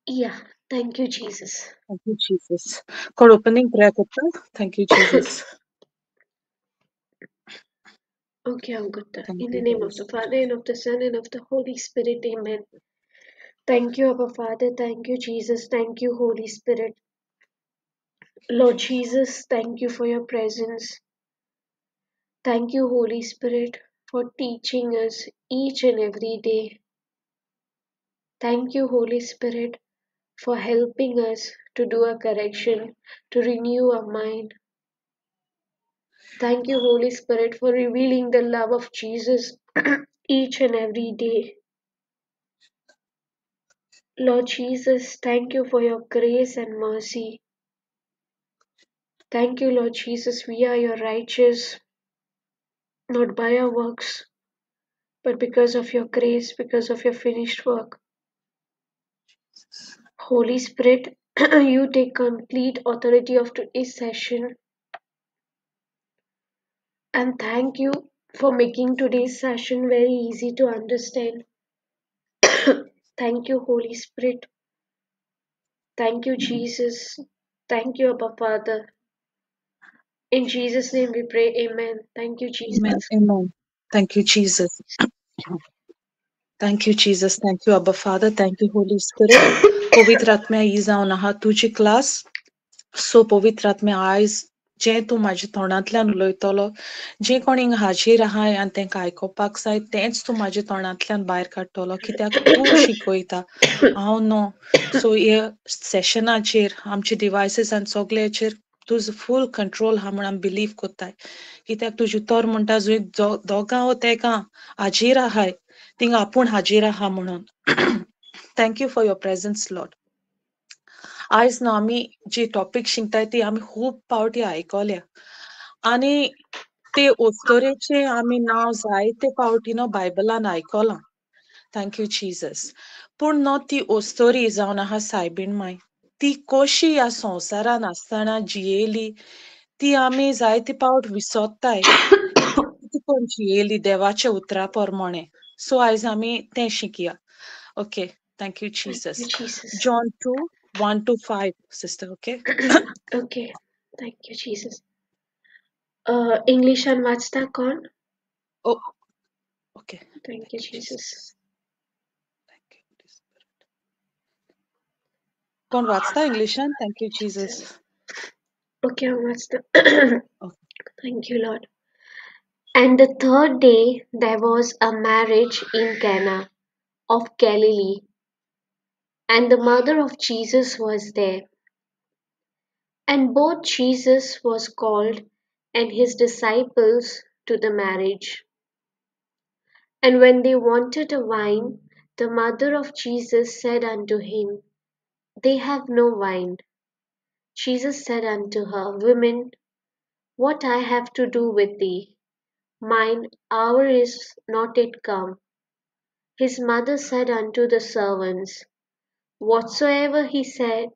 Yeah, thank you, Jesus. Thank you, Jesus. कोण opening prayer करता? Thank you, Jesus. Okay, I'm good. Thank In the you, name Holy of the Spirit. Father, and of the Son, and of the Holy Spirit, amen. Thank you, Abba Father. Thank you, Jesus. Thank you, Holy Spirit. Lord Jesus, thank you for your presence. Thank you, Holy Spirit, for teaching us each and every day. Thank you, Holy Spirit, for helping us to do a correction, to renew our mind. Thank you, Holy Spirit, for revealing the love of Jesus each and every day. Lord Jesus, thank you for your grace and mercy. Thank you, Lord Jesus, we are your righteous, not by our works, but because of your grace, because of your finished work. Holy Spirit, you take complete authority of today's session. And thank you for making today's session very easy to understand. Thank you, Holy Spirit. Thank you, Jesus. Thank you, Abba Father. In Jesus' name we pray. Amen. Thank you, Jesus. Amen. Amen. Thank you, Jesus. Thank you, Jesus. Thank you, Abba Father. Thank you, Holy Spirit. पवित्र आत्म्या ही जावन आहा तुजी class. So पवित्र आत्म्या आयज जें तूं म्हाज्या तोंडांतल्यान उलयतलो, जें कोण हिंगा हाजीर आहा आनी तेंकां आयकुपाक जाय तेंच तूं म्हाज्या तोंडांतल्यान भायर काडटलो, कित्याक तूं शिकयता, हांव न्हू. सो हे सेशनाचेर, आमचे डिवायसीस आनी सगळ्याचेर तुजो फूल कंट्रोल आहा म्हूण आमी बिलीव कोत्ताय, कित्याक तुजें उतर म्हणटा जंय दोगां वो तेगां हाजीर आहाय थिंगा आपूण हाजीर आहा म्हणून. Thank you for your presence, Lord. आयज न्हू आमी जी टॉपीक शिकताय ती आमी खूब पावटी आयकल्या आनी ते अस्तोरेचें आमी नांव जायते पावटी न्हू बायबलान आयकलां. Thank you, Jesus. पूण न्हू ती अस्तोरी जावन आहा सायबीण माय, ती कशी ह्या संवसारान आसतना जियेली ती आमी जायते पावट विसरताय. ती कोण जियेली देवाच्या उतरा प्रमाणे. सो आयज आमी तें शिकया. Okay, thank you, Jesus. Thank you, Jesus. John 2:1-5, sister. Okay. Okay, thank you, Jesus. इंग्लिशान वाचता कोण? Oh, okay. Thank you, Jesus. Thank you, Holy Spirit. कोण वाचता इंग्लिशान? Thank you, Jesus. Okay, हांव वाचता. Okay. Thank you, Lord. And the third day there was a marriage in Cana of Galilee, and the mother of Jesus was there. And both Jesus was called and his disciples to the marriage. And when they wanted a wine, the mother of Jesus said unto him, They have no wine. Jesus said unto her, Woman, what I have to do with thee? Mine hour is not yet come. His mother said unto the servants, Whatsoever he said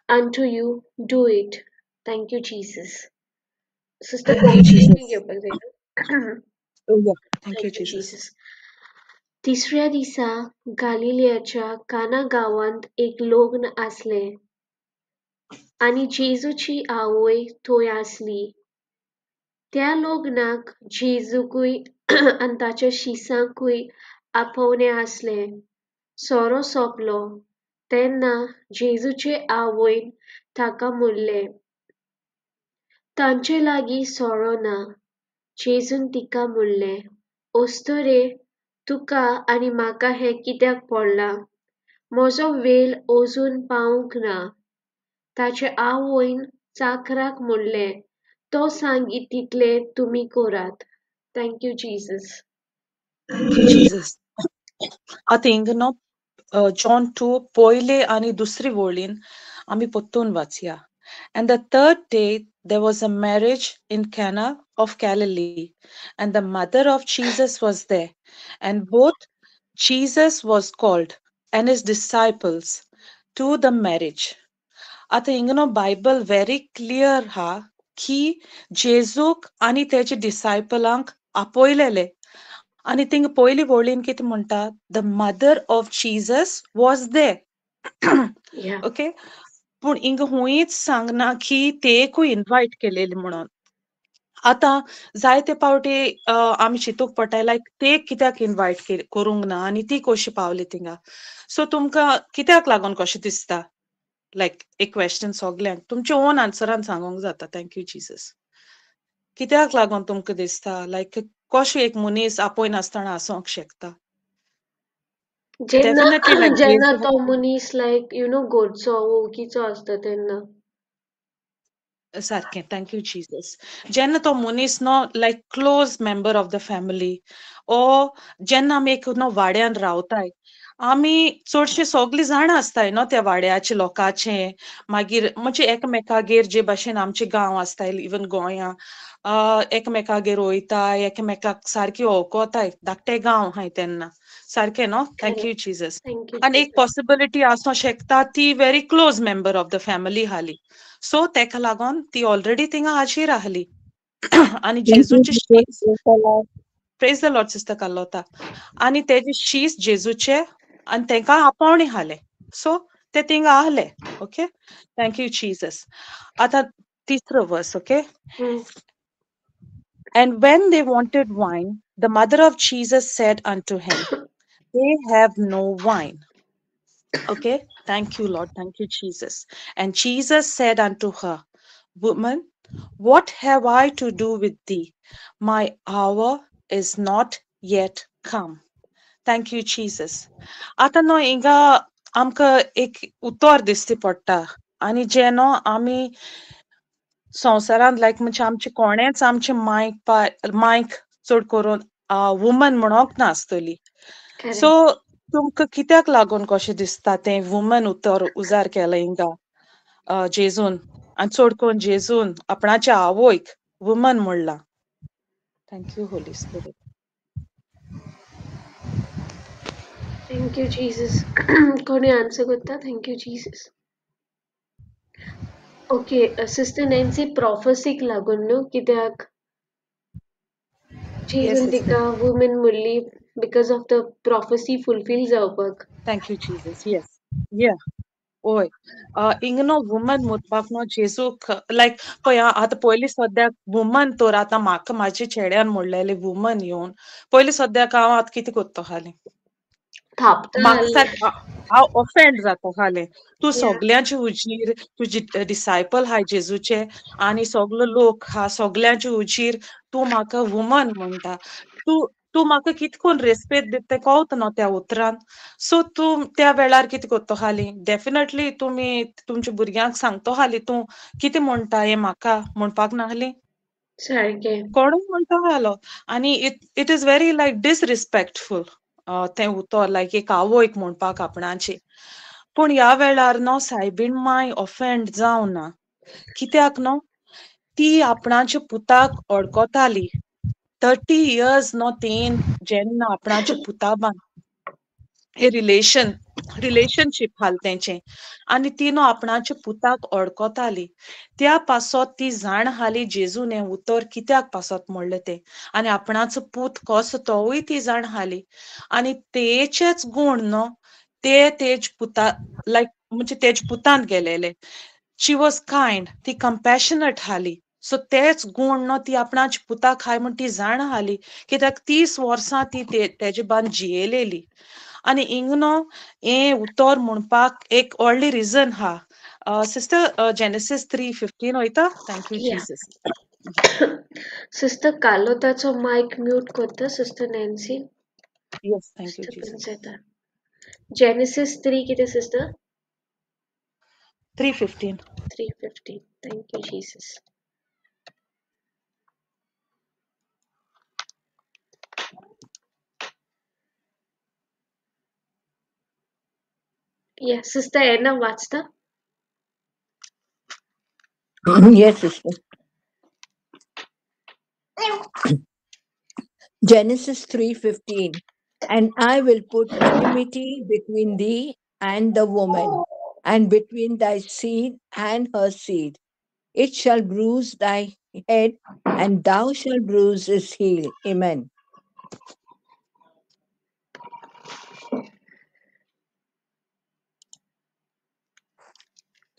unto you, do it. Thank you, Jesus. Sister, Thank you, Jesus. Oh, yeah. Thank Thank you, you, Jesus. Jesus. तिसऱ्या दिसा गालिलियाच्या काना गांवांत एक लग्न आसलें आनी जेजूची आवय थंय आसली. त्या लग्नाक जेजूकूय आनी ताच्या शिसांकूय आपोवणें आसलें. सोरो सोंपलो तेन्ना जेजूचे आवयन ताका म्हणलें, तांचे लागीं सोरो ना. जेजून तिका म्हणलें, अस्तुरे, तुका आनी म्हाका हें कित्याक पडलां? म्हजो वेळ अजून पावूंक ना. ताचे आवयन चाकराक म्हणलें, तो सांगी तितलें तुमी करात. Thank you, Jesus. Thank you, Jesus. आतां हिंगा न्हू John 2 पयले आनी दुसरी वळीन आमी परतून वाचया. And the third day there was a marriage in Cana of Galilee, and the mother of Jesus was there, and both Jesus was called and his disciples to the marriage. आतां हिंगा न्हू Bible very clear हा की जेजूक आनी तेजे डिसायपलांक आपयलेले. आनी थिंगा पयली वळीन कितें म्हणटा, the mother of Jesus was there. Okay, पूण हिंगा हुंयच सांगना की तेकूय इनवायट केलेली म्हणून. आतां जायते पावटी आमी चिंतूंक पडटा लायक ते कित्याक इनवायट करूंक ना आनी ती कशी पावली थिंगा. सो तुमकां कित्याक लागून कशें दिसता? लायक एक क्वेश्चन सगल्यांक तुमच्या ओन आन्सरान सांगूंक जाता. Thank you Jesus. कित्याक लागून तुमकां दिसता लायक कशें एक मनीस आपय नासतना आसूंक शकता? जेन्ना जेन्ना तो मनीस लायक you know घरचो वळखीचो आसता तेन्ना. सारकें. Thank you Jesus. जेन्ना तो मनीस न्हू like close member of the family ओ जेन्ना आमी एक न्हू वाड्यान रावताय, आमी चडशे सगळीं जाणां आसताय न्हू त्या वाड्याचे लोकांचे, मागीर म्हणजे एकामेकागेर जे भाशेन आमचे गांव आसताय इवन गोंया एकामेकागेर वयताय, एकामेकाक सारकी वळखताय, धाकटे गांव आहाय तेन्ना. सारकें न्हू? Thank you Jesus. आनी एक पॉसिबिलिटी आसूं शकता ती very close member of the family आसली, सो तेका लागून ती ऑलरेडी थिंगा हाजीर आहली. आनी जेजूचे शीस, प्रेज the Lord sister Carlota, आनी तेजे शीस जेजूचे आनी तेंकां आपोवणें आसलें, सो ते थिंगा आहले. Okay, thank you Jesus. आतां तिसरो verse. Okay. And when they wanted wine, the mother of Jesus said unto him, they have no wine. Okay, thank you, Lord. Thank you, Jesus. And Jesus said unto her, Woman, what have I to do with thee? My hour is not yet come. Thank you, Jesus. आतां न्हू हिंगा आमकां एक उतर दिसती पडटा आनी जें न्हू आमी संवसारांत लायक म्हणजे आमचे कोणेच आमचे मायक मायक चड करून वुमन म्हणोंक नासतली. सो तुमकां कित्याक लागून कशें दिसता तें वुमन उतर उजार केलें हिंगा जेजून, आनी चड करून जेजून आपणाच्या आवयक वुमन म्हणलां? Thank you holy spirit. Thank you Jesus. कोणी आन्सर करता? Thank you Jesus. Okay sister Nancy, प्रॉफसीक लागून न्हू, कित्याक जेजून तिका वुमन म्हणली because of the prophecy fulfil जावपाक. Thank you Jesus. Yes, या ओय हिंगा न्हू वुमन म्हणपाक न्हू जेजूक लायक पळय आतां पयलीं सद्याक वुमन तर आतां म्हाका म्हाजे चेड्यान म्हणलेलें वुमन येवन पयलीं सद्याक हांव आतां कितें करता हालीं म्हाका सारकें हांव ऑफेंड जाता हालें. तूं सगल्यांचे हुजीर तुजी डिसायपल आहाय जेजूचे आनी सगलो लोक आहा सगल्यांचे हुजीर तूं म्हाका वुमन म्हणटा, तूं तूं म्हाका कितकोन रेस्पेद दिता तें कळटा न्हू त्या उतरान. सो तूं त्या वेळार कितें करता हाली डेफिनेटली तुमी तुमच्या भुरग्यांक सांगता हाली तूं कितें म्हणटा हें म्हाका म्हणपाक नासली सारकें कोणूय म्हणटा हालो. आनी it it is very like disrespectful तें उतर लायक एक आवयक म्हणपाक आपणाची. पूण ह्या वेळार न्हू सायबीण माय ऑफेंड जावना, कित्याक न्हू ती आपणाच्या पुताक वळखताली. 30 इयर्स न्हू तीन जेन्ना आपणाच्या पुता हे रिलेशनशीप हाल तेंचें आनी ती न्हू आपणाच्या पुताक वळखताली. त्या पासत ती जाण हाली जेजून हें उतर कित्याक पासत म्हणलें तें, आनी आपणाचो पूत कसो तोवूय ती जाण हाली. आनी तेचेच गूण न्हू ते तेज पुता लायक म्हणजे तेज पुतांत गेलेले. शी वॉज कायंड, ती कंपॅशनट हाली. सो तेच गूण न्हू ती आपणाच्या पुताक हाय म्हण ती जाण हाली, कित्याक 30 वर्सां ती तेजे बान जियेलेली. आनी हिंगा न्हू हें उतर म्हणपाक एक व्हडली रिजन आहा. सिस्टर जेनेसीस 3:15 वयता. Thank you Jesus. Sister कार्लोताचो mic mute करता sister Nancy. Yes, thank you Jesus. Genesis 3 कितें sister? 3:15. 3:15. Thank you Jesus. Yeah, Sister Edna, what's the? Yes, sister. Genesis 3:15. And I will put enmity between thee and the woman, and between thy seed and her seed. It shall bruise thy head, and thou shalt bruise his heel. Amen.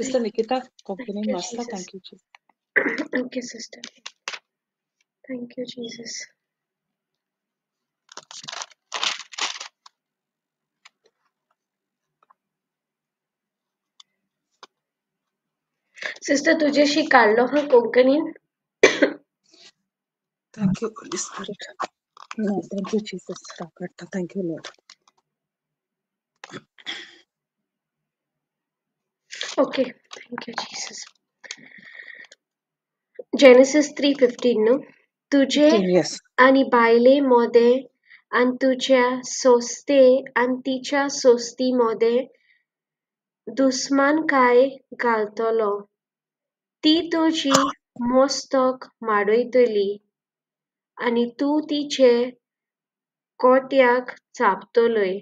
Sister Nikita Thank कोंकणीन you, वाचता. Jesus. Thank you Jesus. Okay, sister. Thank you, Jesus. Sister तुजेशी काडलो हा कोंकणीन. Thank you Holy Spirit. No, thank you Jesus. काडटा. Thank you Lord. Okay, thank you Jesus. Genesis 3:15 न्हू. तुजे येस. आनी बायले मोदें आनी तुज्या सोस्ते आनी तिच्या सोस्ती मोदें दुस्मानकाय घालतलो. ती तुजी मस्तक माडयतली आनी तूं तिचे कोट्याक चाबतलोय.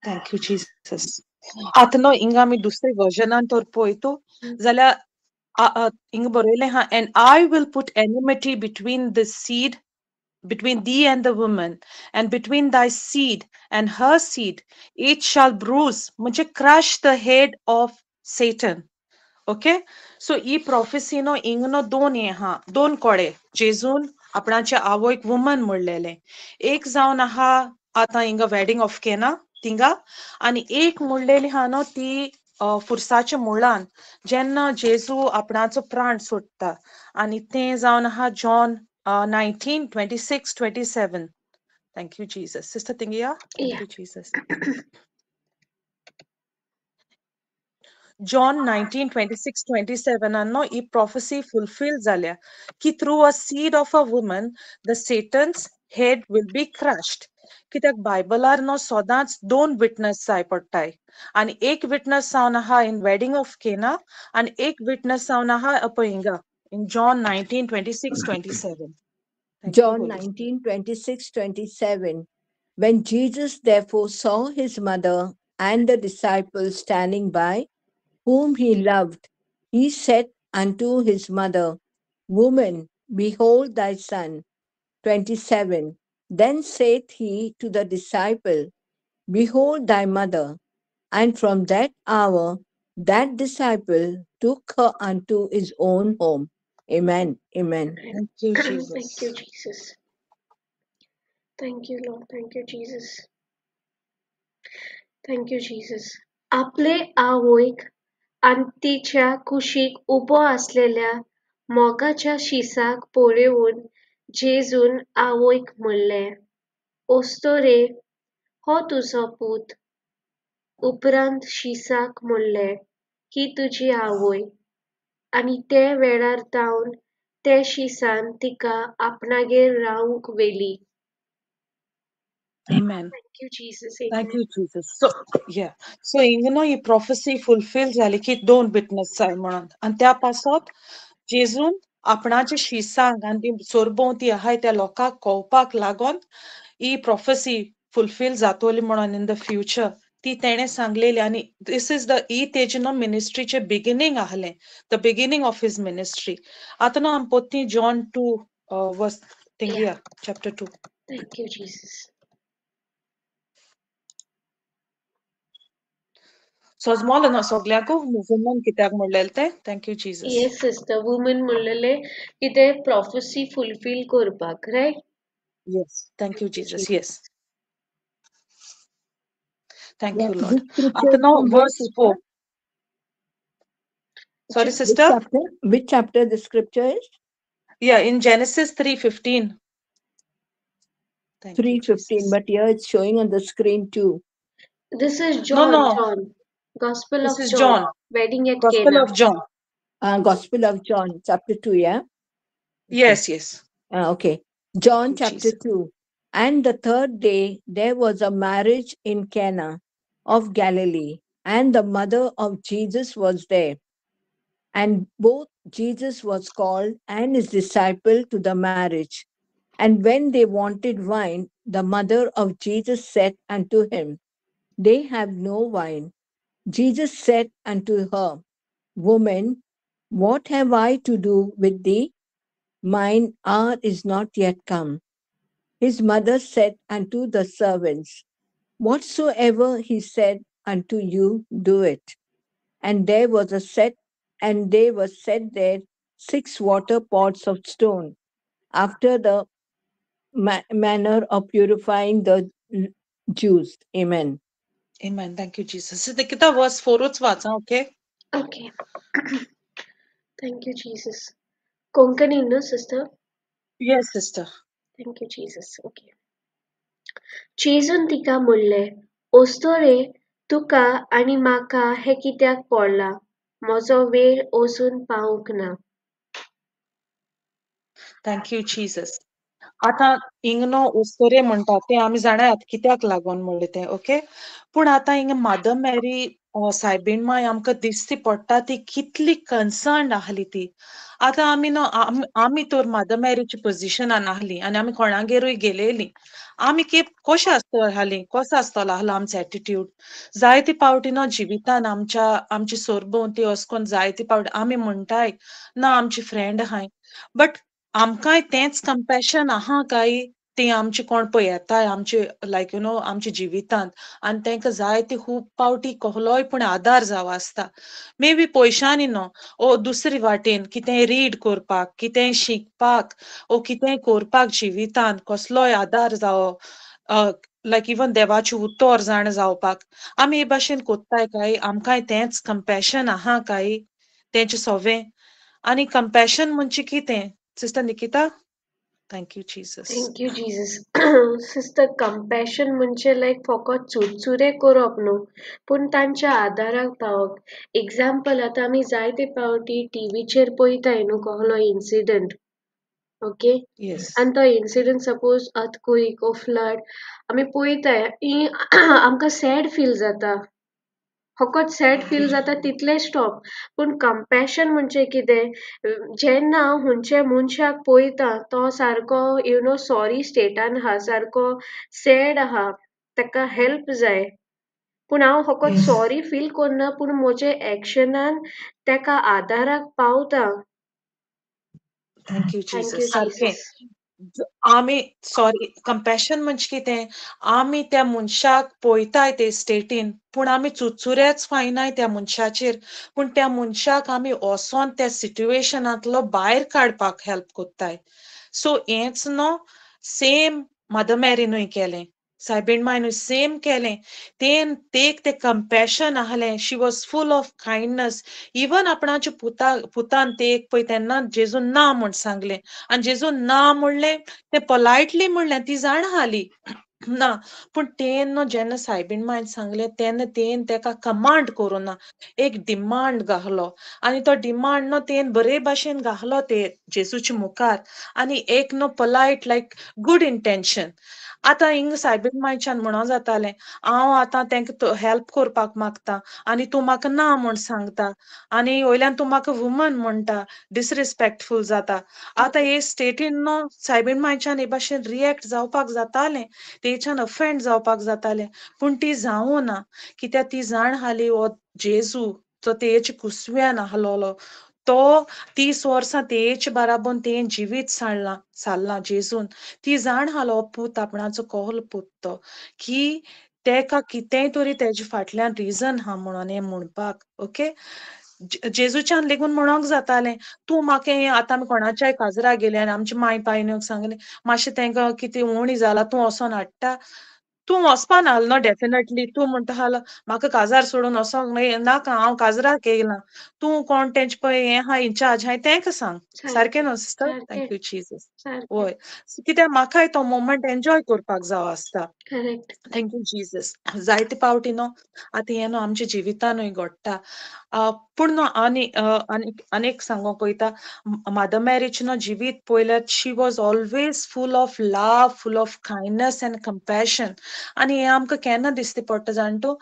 Thank you Jesus. आतां न्हू हिंगा आमी दुसरे वर्जनान तर पळयतो जाल्यार हिंगा बरयलें आहा, and I will put enmity between the seed, between thee and the woman, and between thy seed and her seed. It shall bruise, म्हणजे crush the head of Satan. Okay, so he prophecy न्हू हिंगा न्हू दोन हे आहा, दोन कोडे जेजून आपणाचे आवयक वुमन म्हणलेलें. एक जावन आहा आतां हिंगा वेडिंग ऑफ केना थिंगा, आनी एक म्हणलेली आहा न्हू ती फुरसाच्या मुळान जेन्ना जेजू आपणाचो प्राण सोडटा, आनी तें जावन आहा John 19:26-27. Thank you Jesus. Sister थिंगिया. Yeah. Thank you Jesus. John 19:26-27 न्हू ही प्रोफेसी फुलफील जाल्या की through a seed of a woman the Satan's head will be crushed. कित्याक बायबलार न्हू सदांच दोन विटनस जाय पडटाय, आनी एक विटनस जावन आहा इन वेडिंग ऑफ केना, आनी एक विटनस जावन आहा पळय हिंगा in John 19:26-27. Thank you John Holy Spirit. 19:26-27. When Jesus therefore saw his mother and the disciples standing by, whom he loved, he said unto his mother, Woman, behold thy son. 27. Then saith he to the disciple, Behold thy mother. And from that hour, that disciple took her unto his own home. Amen. Amen. Thank you Thank Jesus. You, Jesus. Thank you, Lord. Thank you, Jesus. Thank you, Jesus. आपले आवयक आनी तिच्या कुशीक उबो आसलेल्या मोगाच्या शिसाक पळोवन जेजून आवयक म्हणलें, ओस्तोरे, हो तुजो पूत. उपरांत शिसाक म्हणलें, ही तुजी आवय. आनी ते वेळार तावन ते शिसान तिका आपणागेर रावंक व्हेली. Amen. Thank you, Jesus. Thank Amen. you, Jesus. So, yeah. So, हिंगा न्हू ही प्रोफेसी फुलफील जाली की दोन विटनस जाय म्हणून, आनी त्या पासत जेजून आपणाचे शिसांक आनी ती सरभोंवती आहाय त्या लोकांक कळपाक लागोन ही प्रोफेसी फुलफील जातली म्हणून इन the future ती तेणें सांगलेली. आनी this is the ही तेजे न्हू मिनिस्ट्रीचें बिगिनींग आहलें, the beginning of his ministry. आतां न्हू आमी पोत्ती जॉन 2 वर्स थिंगिया chapter 2. Thank you, Jesus. सजमोलो न्हू सगल्यांकू वुमन कित्याक म्हणलेलें तें. Thank you Jesus. Yes, sister. Woman म्हणलेलें की ते प्रोफेसी फुलफील करपाक, right? Yes, thank you Thank you, Jesus. Jesus. Yes, thank Yeah, you Lord. this scripture आतां is न्हू from where, verse sister? 4. Sorry Which sister. chapter? Which chapter the scripture is? Yeah, in Genesis 3:15. Thank you, 3:15, Jesus. but here it's showing on the screen too. This is No, John, no. John. Gospel This of is John. John. Wedding at Gospel Cana. of John. Gospel of John, chapter 2, yeah? Okay. Yes, yes. Okay. John Thank you, chapter Jesus. 2. And the third day there was a marriage in Cana of Galilee, and the mother of Jesus was there. And both Jesus was called and his disciple to the marriage. And when they wanted wine, the mother of Jesus said unto him, They have no wine. Jesus said unto her, Woman, what have I to do with thee? Mine hour is not yet come. His mother said unto the servants, Whatsoever he said unto you, do it. And there was a set, and they were set there 6 water pots of stone, after the manner of purifying the Jews. Amen. Amen. Thank you, Jesus. Nikita, verse 4 वाचा, okay? Okay. Thank you, Jesus. Konkani, no, sister? Yes, sister. Thank you, Jesus. Okay. जेजून तिका म्हणलें, ओस्तोरे, तुका आनी म्हाका हें कित्याक पडलां? म्हजो वेळ अजून पावूंक ना. Thank you, Jesus. आतां हिंगा न्हू ओस्तोरे म्हणटा तें आमी जाणात कित्याक लागून म्हणलें तें, ओके? पूण आतां हिंगा मदर मॅरी सायबीण माय आमकां दिश्टी पडटा ती कितली कन्सर्न आहली ती. आतां आमी न्हू आमी तर मदर मॅरीच्या पोजिशनान आहली आनी आमी कोणागेरूय गेलेली, आमी कशें आसतली, कसो आसतलो आहलो आमचो एटिट्यूड? जायते पावटी न्हू जिवितान आमच्या आमची सरभोंवती अशें करून जायते पावटी आमी म्हणटाय ना आमची फ्रेंड आहाय, बट आमकांय तेंच कंपॅशन आहा काय ती आमची कोण पळय येताय आमचे लायक you know आमच्या जिवितांत आनी तांकां जायते खूब पावटी कहलोय पूण आदार जावो आसता, मे बी पयशांनी न्हू ओ दुसरे वाटेन कितेंय रीड करपाक, कितेंय शिकपाक ओ कितेंय करपाक जिवितांत कसलोय आदार जावो, लायक इवन देवाचें उतर जाण जावपाक आमी हे भाशेन कोत्ताय काय? आमकांय तेंच कंपॅशन आहा काय तेंचें सवें? आनी कंपॅशन म्हणजे कितें, sister Nikita? Thank you, Jesus. Thank you, Jesus. Sister, compassion म्हणजे लायक फकत चुरचुरे करप न्हू, पूण तांच्या आदाराक पावप. एग्जाम्पल, आतां आमी जायते पावटी टिवीचेर पळयताय न्हू कहलो इन्सिडंट, ओके? आनी तो इन्सिडंट सपोज अर्थक्वेक ओ फ्लड आमी पळयताय, आमकां सॅड फील जाता, फकत सॅड फील जाता तितलें स्टॉप. पूण कंपॅशन म्हणजे कितें, जेन्ना हांव खंयच्या मनशाक पळयता तो सारको you know sorry स्टेटान आहा, सारको सॅड आहा, ताका हेल्प जाय, पूण हांव फकत सॉरी फील करना, पूण म्हज्या एक्शनान ताका आदाराक पावता. Thank you Jesus. सारकें आमी सॉरी कंपॅशन म्हणजे कितें, आमी त्या मनशाक पळयताय ते स्टेटीन, पूण आमी चुरचुरेच फायनाय त्या मनशाचेर, पूण त्या मनशाक आमी वचोन त्या सिट्युएशनांतलो भायर काडपाक हेल्प कोत्ताय. सो हेंच न्हू सेम मदर मॅरीनूय केलें, सायबीण मायनूय सेम केलें. तेन तेक तें कंपॅशन आहलें, she was full of kindness. Even आपणाच्या पुतान तेक पळय तेन्ना जेजून ना म्हूण सांगलें, आनी जेजून ना म्हणलें तें पोलायटली म्हणलें, ती जाण आसली ना, पूण तेन न्हू जेन्ना सायबीण मायन सांगलें तेन्ना तेन तेका कमांड करूं ना, एक डिमांड घालो, आनी तो डिमांड न्हू तेन बरे भाशेन घालो ते जेजूच्या मुखार, आनी एक न्हू पोलायट लायक गूड इंटेन्शन. आतां हिंगा सायबीण मायच्यान म्हणोन जातालें, हांव आतां तांकां हेल्प करपाक मागता आनी तूं म्हाका ना म्हूण सांगता, आनी वयल्यान तूं म्हाका वुमन म्हणटा, डिसरिस्पेक्टफूल जाता. आतां हे स्टेटीन न्हू सायबीण मायच्यान हे भाशेन रिएक्ट जावपाक जातालें, तेच्यान अफेंड जावपाक जातालें, पूण ती जावूं ना, कित्याक ती जाण हाली हो जेजू तो तेचे कुसव्यान आहलोलो, तो 30 वर्सां तेचे बराबर तें जिवीत सारलां जेजून. ती जाण हालो पूत आपणाचो कहलो पूत तो, की तेका कितेंय तरी तेजे फाटल्यान रिजन आहा म्हणून हें म्हणपाक, ओके? जेजूच्यान लेगून म्हणोंक जातालें, तूं म्हाका हें आतां आमी कोणाच्याय काजरा गेले आनी आमच्या माय पायन सांगलें मातशें तांकां कितें उणी जाला, तूं वचोन हाडटा, तूं वचपा नासलो न्हू डेफिनेटली, तूं म्हणटा आसलो म्हाका काजार सोडून वचोंक नाका, हांव काजराक येयलां, तूं कोण तेंचे पळय हें आहा इन्चार्ज आहाय तेंका सांग. सारकें न्हू सिस्टर? Thank you Jesus. वय, कित्याक म्हाकाय तो मोमेंट एन्जॉय करपाक जावो आसता. Thank you Jesus. जायते पावटी न्हू आतां हें न्हू आमच्या जिवितानूय घडटा. पूण न्हू आनी आनीक सांगूंक वयता, मदर मॅरीचें न्हू जिवीत पळयल्यार she was always full of love, full of kindness and compassion. आनी हें आमकां केन्ना दिसता पडटा जाण तूं,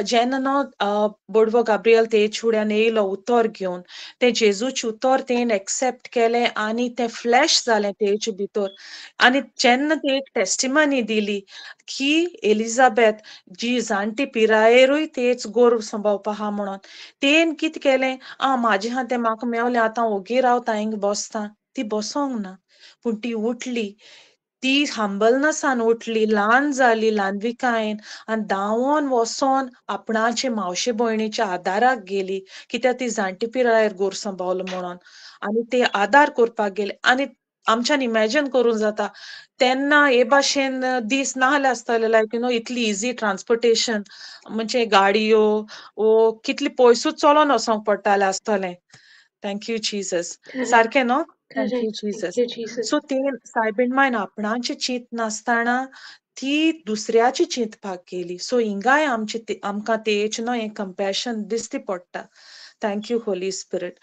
जेन्ना न्हू बोडवो गाब्रियल तेज फुड्यान येयलो उतर घेवन, तें जेजूचें उतर तेणें एक्सेप्ट केलें आनी तें फ्लॅश जालें तेजे भितर. आनी जेन्ना ते एक टेस्टिमनी दिली की एलिझाबेथ जी जाणटी पिरायेरूय तेच गोरव सांबाळपा आहा म्हणून, तेन कितें केलें, आं म्हाजें आहा तें म्हाका मेवलें, आतां ओगी रावता हिंगा बसता, ती बसोंक ना, पूण ती उठली, ती हंबलनसान उठली, ल्हान जाली ल्हानविकायेन आनी धांवोन वचोन आपणाचे मावशे भयणीच्या आदाराक गेली, कित्याक ती जाणटी पिरायेर गोरसां पावलो म्हणून, आनी ते आदार करपाक गेले. आनी आमच्यान इमॅजीन करूंक जाता तेन्ना हे भाशेन दीस नाहले आसतले, लायक you know इतली इजी ट्रान्सपोर्टेशन, म्हणजे गाडयो वो कितली पयसूच चलोन वचोंक पडटालें आसतलें. Thank you Jesus. सारकें न्हू? Thank you Jesus. सो ते सायबीण मायन आपणाचें चिंत नासतना ती दुसऱ्याची चिंतपाक गेली. सो हिंगाय आमचे आमकां तेच न्हू हें कंपॅशन दिश्टी पडटा. Thank you Holi spirit.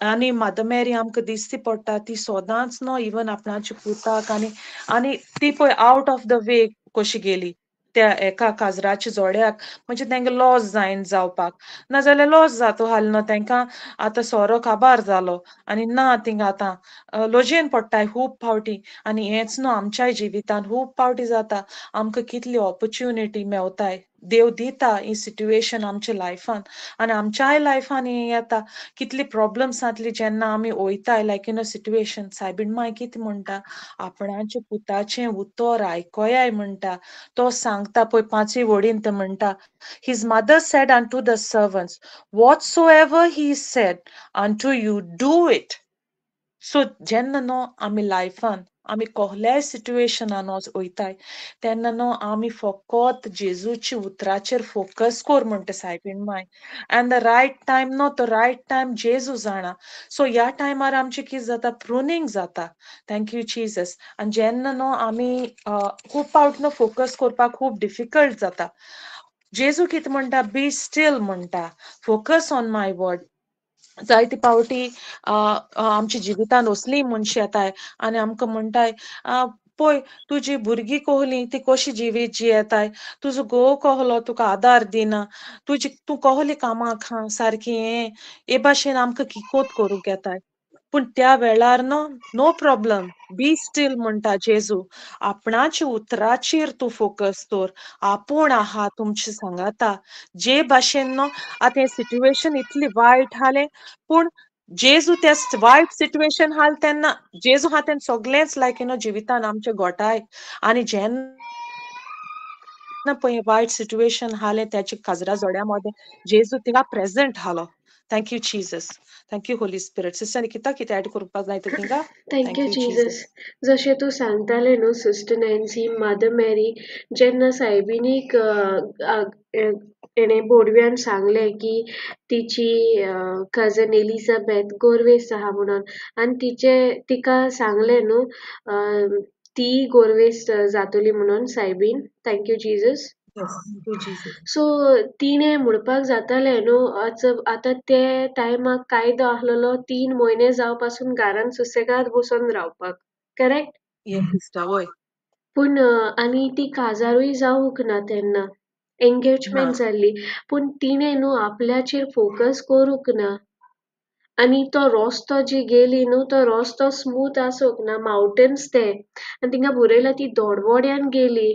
आनी मदर मेरी आमकां दिश्टी पडटा, ती सदांच न्हू इवन आपणाच्या पुताक आनी आनी ती पळय आवट ऑफ the वे कशी गेली त्या एका काजराच्या जोड्याक, म्हणजे तेंका लॉस जायन जावपाक, नाजाल्यार लॉस जाता हाल न्हू तेंकां. आतां सोरो काबार जालो आनी ना थिंगा आतां लजेन पडटाय खूब फावटी. आनी हेंच न्हू आमच्याय जिवितान खूब फावटी जाता, आमकां कितली ऑपॉर्च्युनिटी मेवताय, देव दिता ही सिट्युएशन आमच्या लायफान, आनी आमच्याय लायफान हें येता कितली प्रॉब्लम्स जातली जेन्ना आमी वयताय लायक you know situation. सायबीण माय कितें म्हणटा, आपणाच्या पुताचें उतर आयकोयाय म्हणटा. तो सांगता पळय पांचवी वडीन तो म्हणटा, his mother said unto the servants, whatsoever he said unto you do it. So जेन्ना न्हू आमी लायफान आमी कहल्याय सिट्युएशनान वयताय तेन्ना न्हू आमी फकत जेजूच्या उतराचेर फोकस कर म्हणटा सायबीण माय. एंड the right time न्हू, तो रायट टायम जेजू जाणा. सो ह्या टायमार आमचें कितें जाता, प्रुनींग जाता. Thank you Jesus. आनी जेन्ना न्हू आमी खूब फावट न्हू फोकस करपाक खूब डिफिकल्ट जाता, जेजू कितें म्हणटा, बी स्टील म्हणटा, फोकस ऑन my word. जायते फावटी आमच्या जिवितान असलीं मनशां येताय आनी आमकां म्हणटाय, पळय तुजी भुरगीं कहली ती कशी जिवीत जियेताय, तुजो घोव कहलो तुका आदार दिना, तुजी तूं कहली कामाक आहा सारकी, हें हे भाशेन आमकां किकोत करूंक येताय. पूण त्या वेळार न्हू नो प्रॉब्लम, बी स्टील म्हणटा जेजू, आपणाच्या उतराचेर तूं फोकस दवर, आपूण आहा तुमचे सांगाता. जे भाशेन न्हू आतां हें सिट्युएशन इतली वायट आसलें, पूण जेजू त्या वायट सिट्युएशन हाल तेन्ना जेजू आहा तेन्ना सगळेंच लायक you know जिवितान आमचे गोठाय. आनी जेन्ना पळय वायट सिट्युएशन आसलें त्याच्या काजरा जोड्या मदें जेजू थिंगा प्रेजेंट आसलो. Thank you Jesus. Thank you Holy Spirit. Sister Nikita कितें ऍड करपाक जाय तर थिंगा? Thank you Jesus. जशें तूं सांगतालें न्हू सिस्टर नॅन्सी, मदर मेरी जेन्ना सायबिणीक तेणें बोडव्यान सांगलें की तिची कजन एलिझाबेथ गोरवेस आहा म्हणून, आनी तिचे तिका सांगलें न्हू ती गोरवेस जातली म्हणून soybean. Thank you Jesus. So तिणें म्हणपाक जातालें न्हू, आतां ते टायमाक कायदो आसलेलो 3 म्हयने जावं पासून घरान सुसेगाद बसून रावपाक, करेक्ट? पूण आनी ती काजारूय जावंक ना तेन्ना, एंगेजमेंट जाल्ली, पूण तिणें न्हू आपल्याचेर फोकस करूंक ना, आनी तो रस्तो जी गेली न्हू तो रस्तो स्मूथ आसूंक ना, मावंटन्स ते, आनी तिंगा बरयलां ती दोडवोड्यान गेली.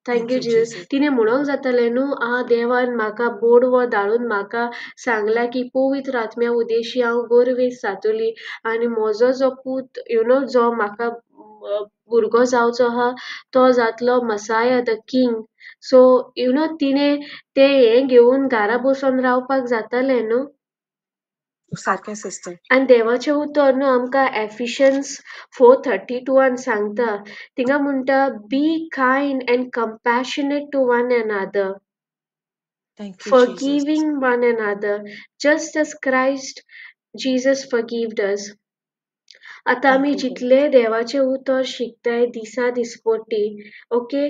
Thank you Jesus. तिणें म्हणूंक जातालें न्हू, आ देवान म्हाका बोडवो धाडून म्हाका सांगलां की पवित्र आत्म्या उदेशी हांव गोरवेस जातली, आनी म्हजो जो पूत you know जो म्हाका भुरगो जावचो आहा तो जातलो Messiah the king. So you know तिणें तें हें घेवन घरा बसून रावपाक जातालें न्हू. सारकें सिस्टर. आनी देवाचें उतर न्हू आमकां एफिशियन्स 4:32 सांगता, थिंगा म्हणटा be kind and compassionate to one another, forgiving one another just as Christ Jesus forgived us. आतां आमी जितले देवाचें उतर शिकताय दिसा दिसपट्टी, ओके,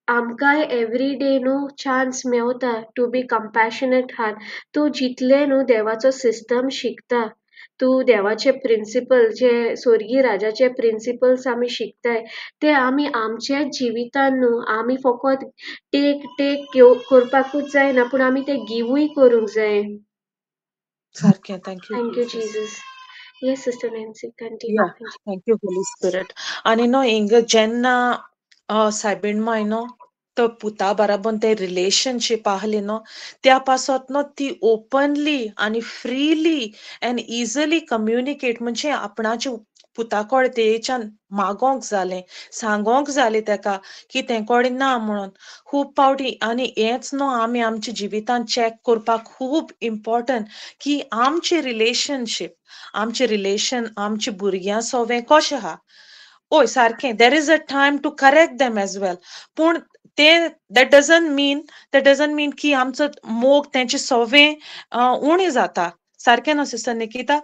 आमकांय एवरी डे न्हू चान्स मेवता टू बी कंपॅशनेट हार्ट. तूं जितलें न्हू देवाचो सिस्टम शिकता, तूं देवाचे प्रिंसिपल जे स्वर्गीय राजाचे प्रिंसिपल्स आमी शिकताय ते आमी आमच्या जिवितान न्हू आमी फकत टेक टेक करपाकूच जायना, पूण आमी ते गिवूय करूंक जाय. सारकें. Thank you thank you Jesus. Yes sister Nancy, continue. Thank you Holy Spirit. आनी न्हू हिंगा जेन्ना सायबीण माय न्हू तो पुता बराबर ते रिलेशनशीप आहली न्हू, त्या पासत न्हू ती ओपनली आनी फ्रीली एंड इजिली कम्युनिकेट, म्हणजे आपणाचे पुता कडेन तेच्यान मागोंक जालें, सांगोंक जालें तेका की तें कडेन ना म्हणून. खूब फावटी आनी हेंच न्हू आमी आमच्या जिवितान चॅक करपाक खूब इम्पॉर्टंट की आमचें रिलेशनशीप, आमचें रिलेशन आमच्या भुरग्यां सोवें कशें आहा. हय सारकें, there is a time to correct them as well, पूण तें that doesn't mean की आमचो मोग तेंचे सोवें उणें जाता. सारकें न्हू सिस्टर निकिता?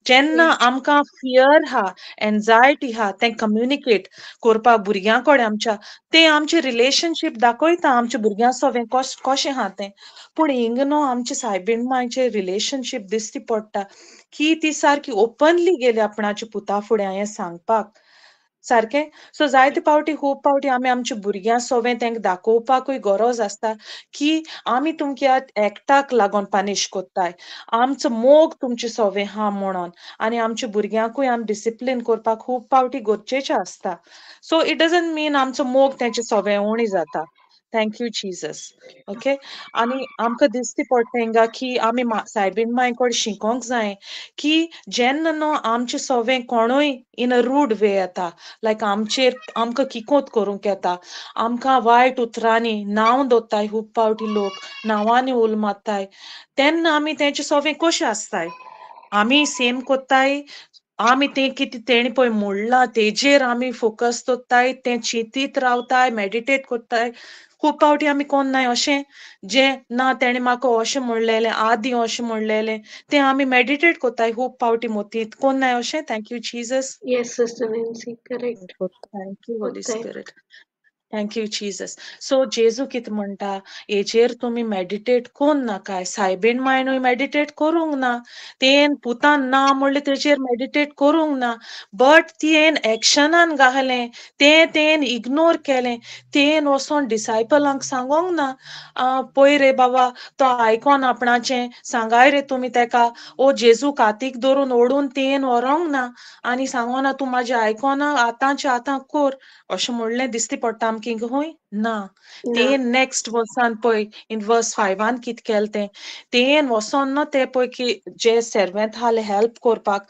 जेन्ना आमकां फियर हा, एन्जायटी हा, तें कम्युनिकेट करपाक भुरग्यां कडेन आमच्या, तें आमचें रिलेशनशीप दाखयता आमच्या भुरग्यां सोवें कशें आहा तें. पूण हिंगा न्हू आमच्या सायबीण मांयचें रिलेशनशीप दिश्टी पडटा की ती सारकी ओपनली गेली आपणाच्या पुता फुडें हें सांगपाक. सारकें? सो जायते फावटी, खूब फावटी आमी आमच्या भुरग्यां सोवें तेंकां दाखोवपाकूय गरज आसता की आमी तुमच्या एकटाक लागून पनिश कोत्ताय, आमचो मोग तुमचे सोवें आहा म्हणून. आनी आमच्या भुरग्यांकूय आमी डिसिप्लीन करपाक खूब फावटी गरजेचें आसता. सो it doesn't mean आमचो मोग तेंचे सोवें उणी जाता. Thank you Jesus. Okay, आनी आमकां दिसती पडटा हिंगा की आमी सायबीण मांय कडेन शिकोंक जाय की जेन्ना न्हू आमचे सोवें कोणूय इन अ रूड वे येता, लायक आमचेर आमकां किकोत करूंक येता, आमकां वायट उतरांनी नांव दवरताय, खूब फावटी लोक नांवांनी उल मारताय, तेन्ना आमी तेंचे सोवें कशें आसताय, आमी सेम कोत्ताय, आमी तें कितें तेणी पळय म्हणलां तेजेर आमी फोकस दवरताय, तें चिंतीत रावताय, मेडिटेट कोत्ताय. खूब फावटी आमी कोन्नाय अशें जें ना तेणें म्हाका अशें म्हणलेलें, आदीं अशें म्हणलेलें, तें आमी मेडिटेट कोत्ताय खूब फावटी मोतींत कोन्नाय अशें. Thank you Jesus. Yes sister Nancy, correct. Thank you Holy Spirit. Thank you Jesus. So जेजू कितें म्हणटा, हेजेर तुमी मेडिटेट कोन्न नाकाय. सायबीण मायनूय मेडिटेट करूंक ना, तेन पुतान ना म्हणलें तेजेर मेडिटेट करूंक ना, बट तेन एक्शनान घालें, तें तेन इग्नोर केलें, तेन वचोन डिसायपलांक सांगोंक ना, पळय रे बाबा तो आयकोन आपणाचें, सांगाय रे तुमी तेका, ओ जेजू कातीक धरून ओडून तेन व्हरोंक ना आनी सांगोना तूं म्हाजें आयकोना, आतांचें आतां कोर अशें म्हणलें दिसती पडटा आमकां हय ना. तेन नेक्स्ट वर्सान पळय इन वर्स 5 कितें केलें तें, तेन वचोन न्हू ते पळय की जे सर्वेंत आसले हेल्प करपाक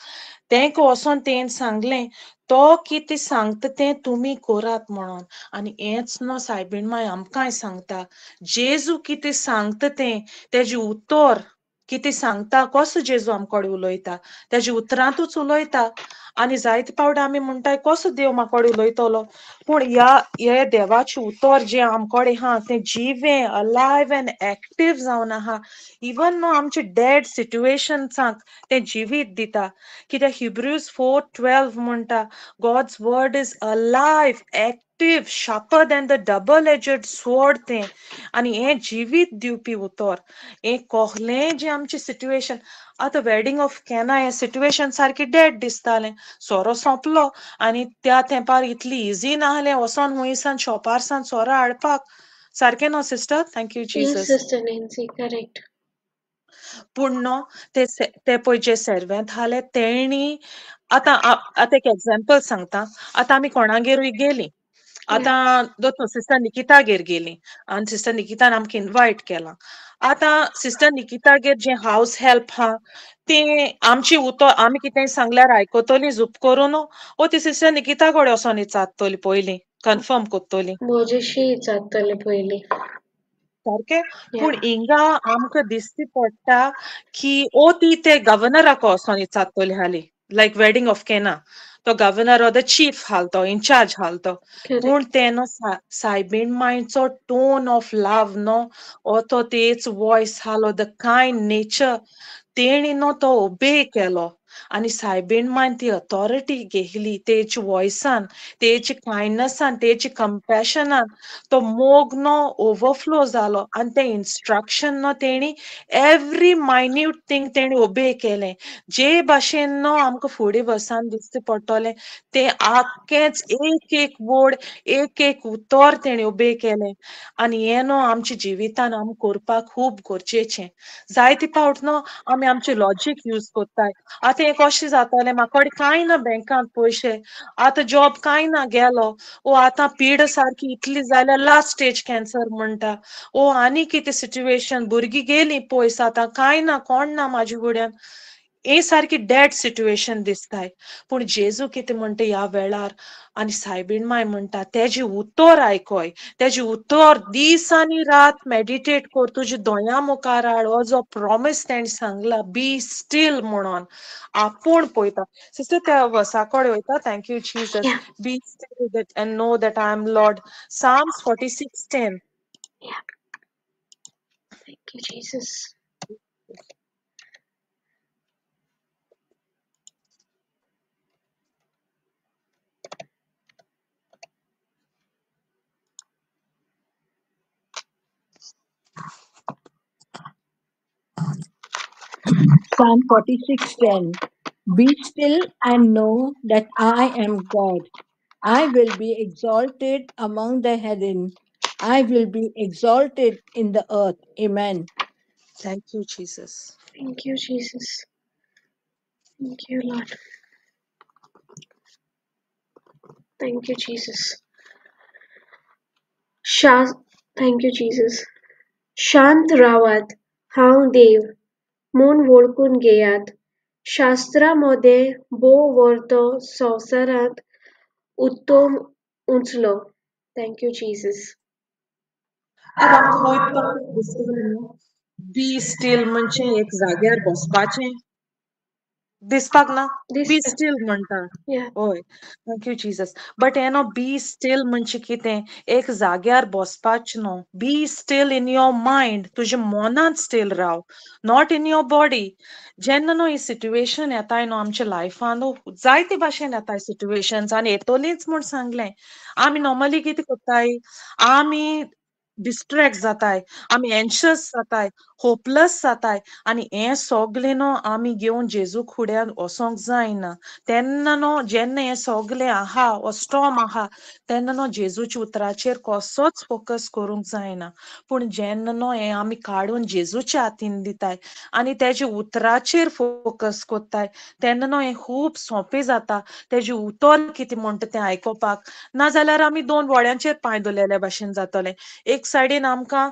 तेंका वचोन तेन सांगलें तो कितें सांगता तें तुमी करात म्हणून. आनी हेंच न्हू सायबीण माय आमकांय सांगता, जेजू कितें सांगता तें, तेजें उतर कितें सांगता, कसो जेजू आमकोडे उलयता, तेज्या उतरांतूच उलयता. आनी जायते फावट आमी म्हणटाय कसो देव म्हाकोडे उलयतलो, पूण ह्या हे देवाचें उतर जें आमकोडे आहा तें जिवें, अलायव एंड एक्टीव जावन आहा. इवन न्हू आमचे डेड सिट्युएशन्सांक तें जिवीत दिता. कित्याक हिब्रूज 4:12 म्हणटा, God's word is alive, active, sharper than the double edged sword तें. आनी हें जिवीत दिवपी उतर, हें कहलें जें आमचें सिट्युएशन. आतां वेडिंग ऑफ कॅना हें सिट्युएशन सारकें डेड दिसतालें, सोरो सोंपलो आनी त्या तेंपार इतली इजी नासलें वचोन हुंयसान शॉपारसान सोरो हाडपाक. सारकें न्हू sister? Thank you Jesus. Sister Nancy, correct. पूण न्हू ते पळय जे सर्वेंत आसले तेणी, आतां आतां एक एग्जाम्पल सांगता. आतां आमी कोणागेरूय गेलीं, आतां दोतोर सिस्टर निकितागेर गेली आनी सिस्टर निकितान आमकां इनवायट केलां. आतां सिस्टर निकितागेर जें हावस हेल्प आहा तें आमची उतर आमी कितेंय सांगल्यार आयकतली झूप करून, ओ ती सिस्टर निकिता कडेन वचोन विचारतली पयलीं, कन्फर्म करतली, म्हजेशी विचारतली पयलीं. सारकें? पूण हिंगा आमकां दिसती पडटा की ओ ती ते गव्हर्नराक वचोन विचारतली हाली, लायक वेडिंग ऑफ केना, तो गव्हर्नर ऑर the chief हाल, तो इनचार्ज हाल तो. पूण ते न्हू सायबीण मांयचो टोन ऑफ लव न्हू, ओ तो तेच voice hello, the kind nature, तेणी न्हू तो ओबे केलो. आनी सायबीण मांयन ती अथॉरिटी घेतली तेज वॉयसान, तेज कायंडनसान, तेज कंपॅशनान, तो मोग न्हू ओवरफ्लो जालो. आनी तें इन्स्ट्रक्शन न्हू तेणी एवरी मायन्यूट थिंग तेणी ओबे केलें. जे भाशेन न्हू आमकां फुडें वर्सान दिसचें पडटलें तें आख्खेंच एक एक वर्ड, एक एक उतर तेणी ओबे केलें. आनी हें न्हू आमच्या जिवितान आमकां करपाक खूब गरजेचें. जायते फावट न्हू आमी आमचें लॉजीक यूज करताय. आतां हें कशें जातलें, म्हाका कडेन कांय ना बँकांत पयशे, आतां जॉब कांय ना गेलो, ओ आतां पीड सारकी इतली जाल्यार लास्ट स्टेज कॅन्सर म्हणटा, ओ आनी कितें सिट्युएशन, भुरगीं गेलीं पयस, आतां कांय ना, कोण ना म्हाजे फुड्यान. हे सारकी डेड सिट्युएशन दिसताय. पूण जेजू कितें म्हणटा ह्या वेळार आनी सायबीण माय म्हणटा तेजें उतर आयकोय, तेजें उतर दीस आनी रात मेडिटेट कर, तुज्या दोळ्यां मुखार हाड. हो जो प्रॉमीस तेणें सांगला बी स्टील म्हणून आपूण पळयता. सिस्टर त्या वर्सा कडेन वयता. Thank you Jesus. Be still that and know that I am Lord. Psalms 46:10. Thank you Jesus. Psalm 46:10. Be still and know that I am God. I will be exalted among the heathen. I will be exalted in the earth. Amen. Thank you, Jesus. Thank you, Jesus. Thank you, Lord. Thank you, Jesus. Thank you, Jesus. शांत रावात, हांव देव म्हूण वळखून घेयात. शास्त्रा मदें भोव वर्तो संवसारांत उत्तम उंचलो. Thank you Jesus. Be still म्हणजे एक जाग्यार बसपाचें दिसपाक ना. बी स्टील म्हणटा. हय, thank you Jesus. But हे न्हू बी स्टील म्हणजे कितें, एक जाग्यार बसपाचें न्हू. Be still in your mind, तुज्या मनांत steel Rao, not in your body. जेन्ना न्हू ही सिट्युएशन येताय न्हू आमच्या लायफान, जायते भाशेन येताय सिट्युएशन्स आनी येतलीच म्हूण सांगलें. आमी नॉर्मली कितें करताय, आमी डिस्ट्रॅक्ट जाताय, आमी एन्शियस जाताय, होपलेस जाताय आनी हें सगळें न्हू आमी घेवन जेजू फुड्यान वचोंक जायना. तेन्ना न्हू जेन्ना हें सगळें आहा, हो स्टॉर्म आहा, तेन्ना न्हू जेजूच्या उतराचेर कसोच फोकस करूंक जायना. पूण जेन्ना न्हू हें आमी काडून जेजूच्या हातीन दिताय आनी तेज्या उतराचेर फोकस करताय तेन्ना न्हू हें खूब सोंपें जाता. तेजें उतर कितें म्हणटा तें आयकुपाक. नाजाल्यार आमी दोन वड्यांचेर पांय दवरलेल्या भाशेन जातलें. एक सायडीन आमकां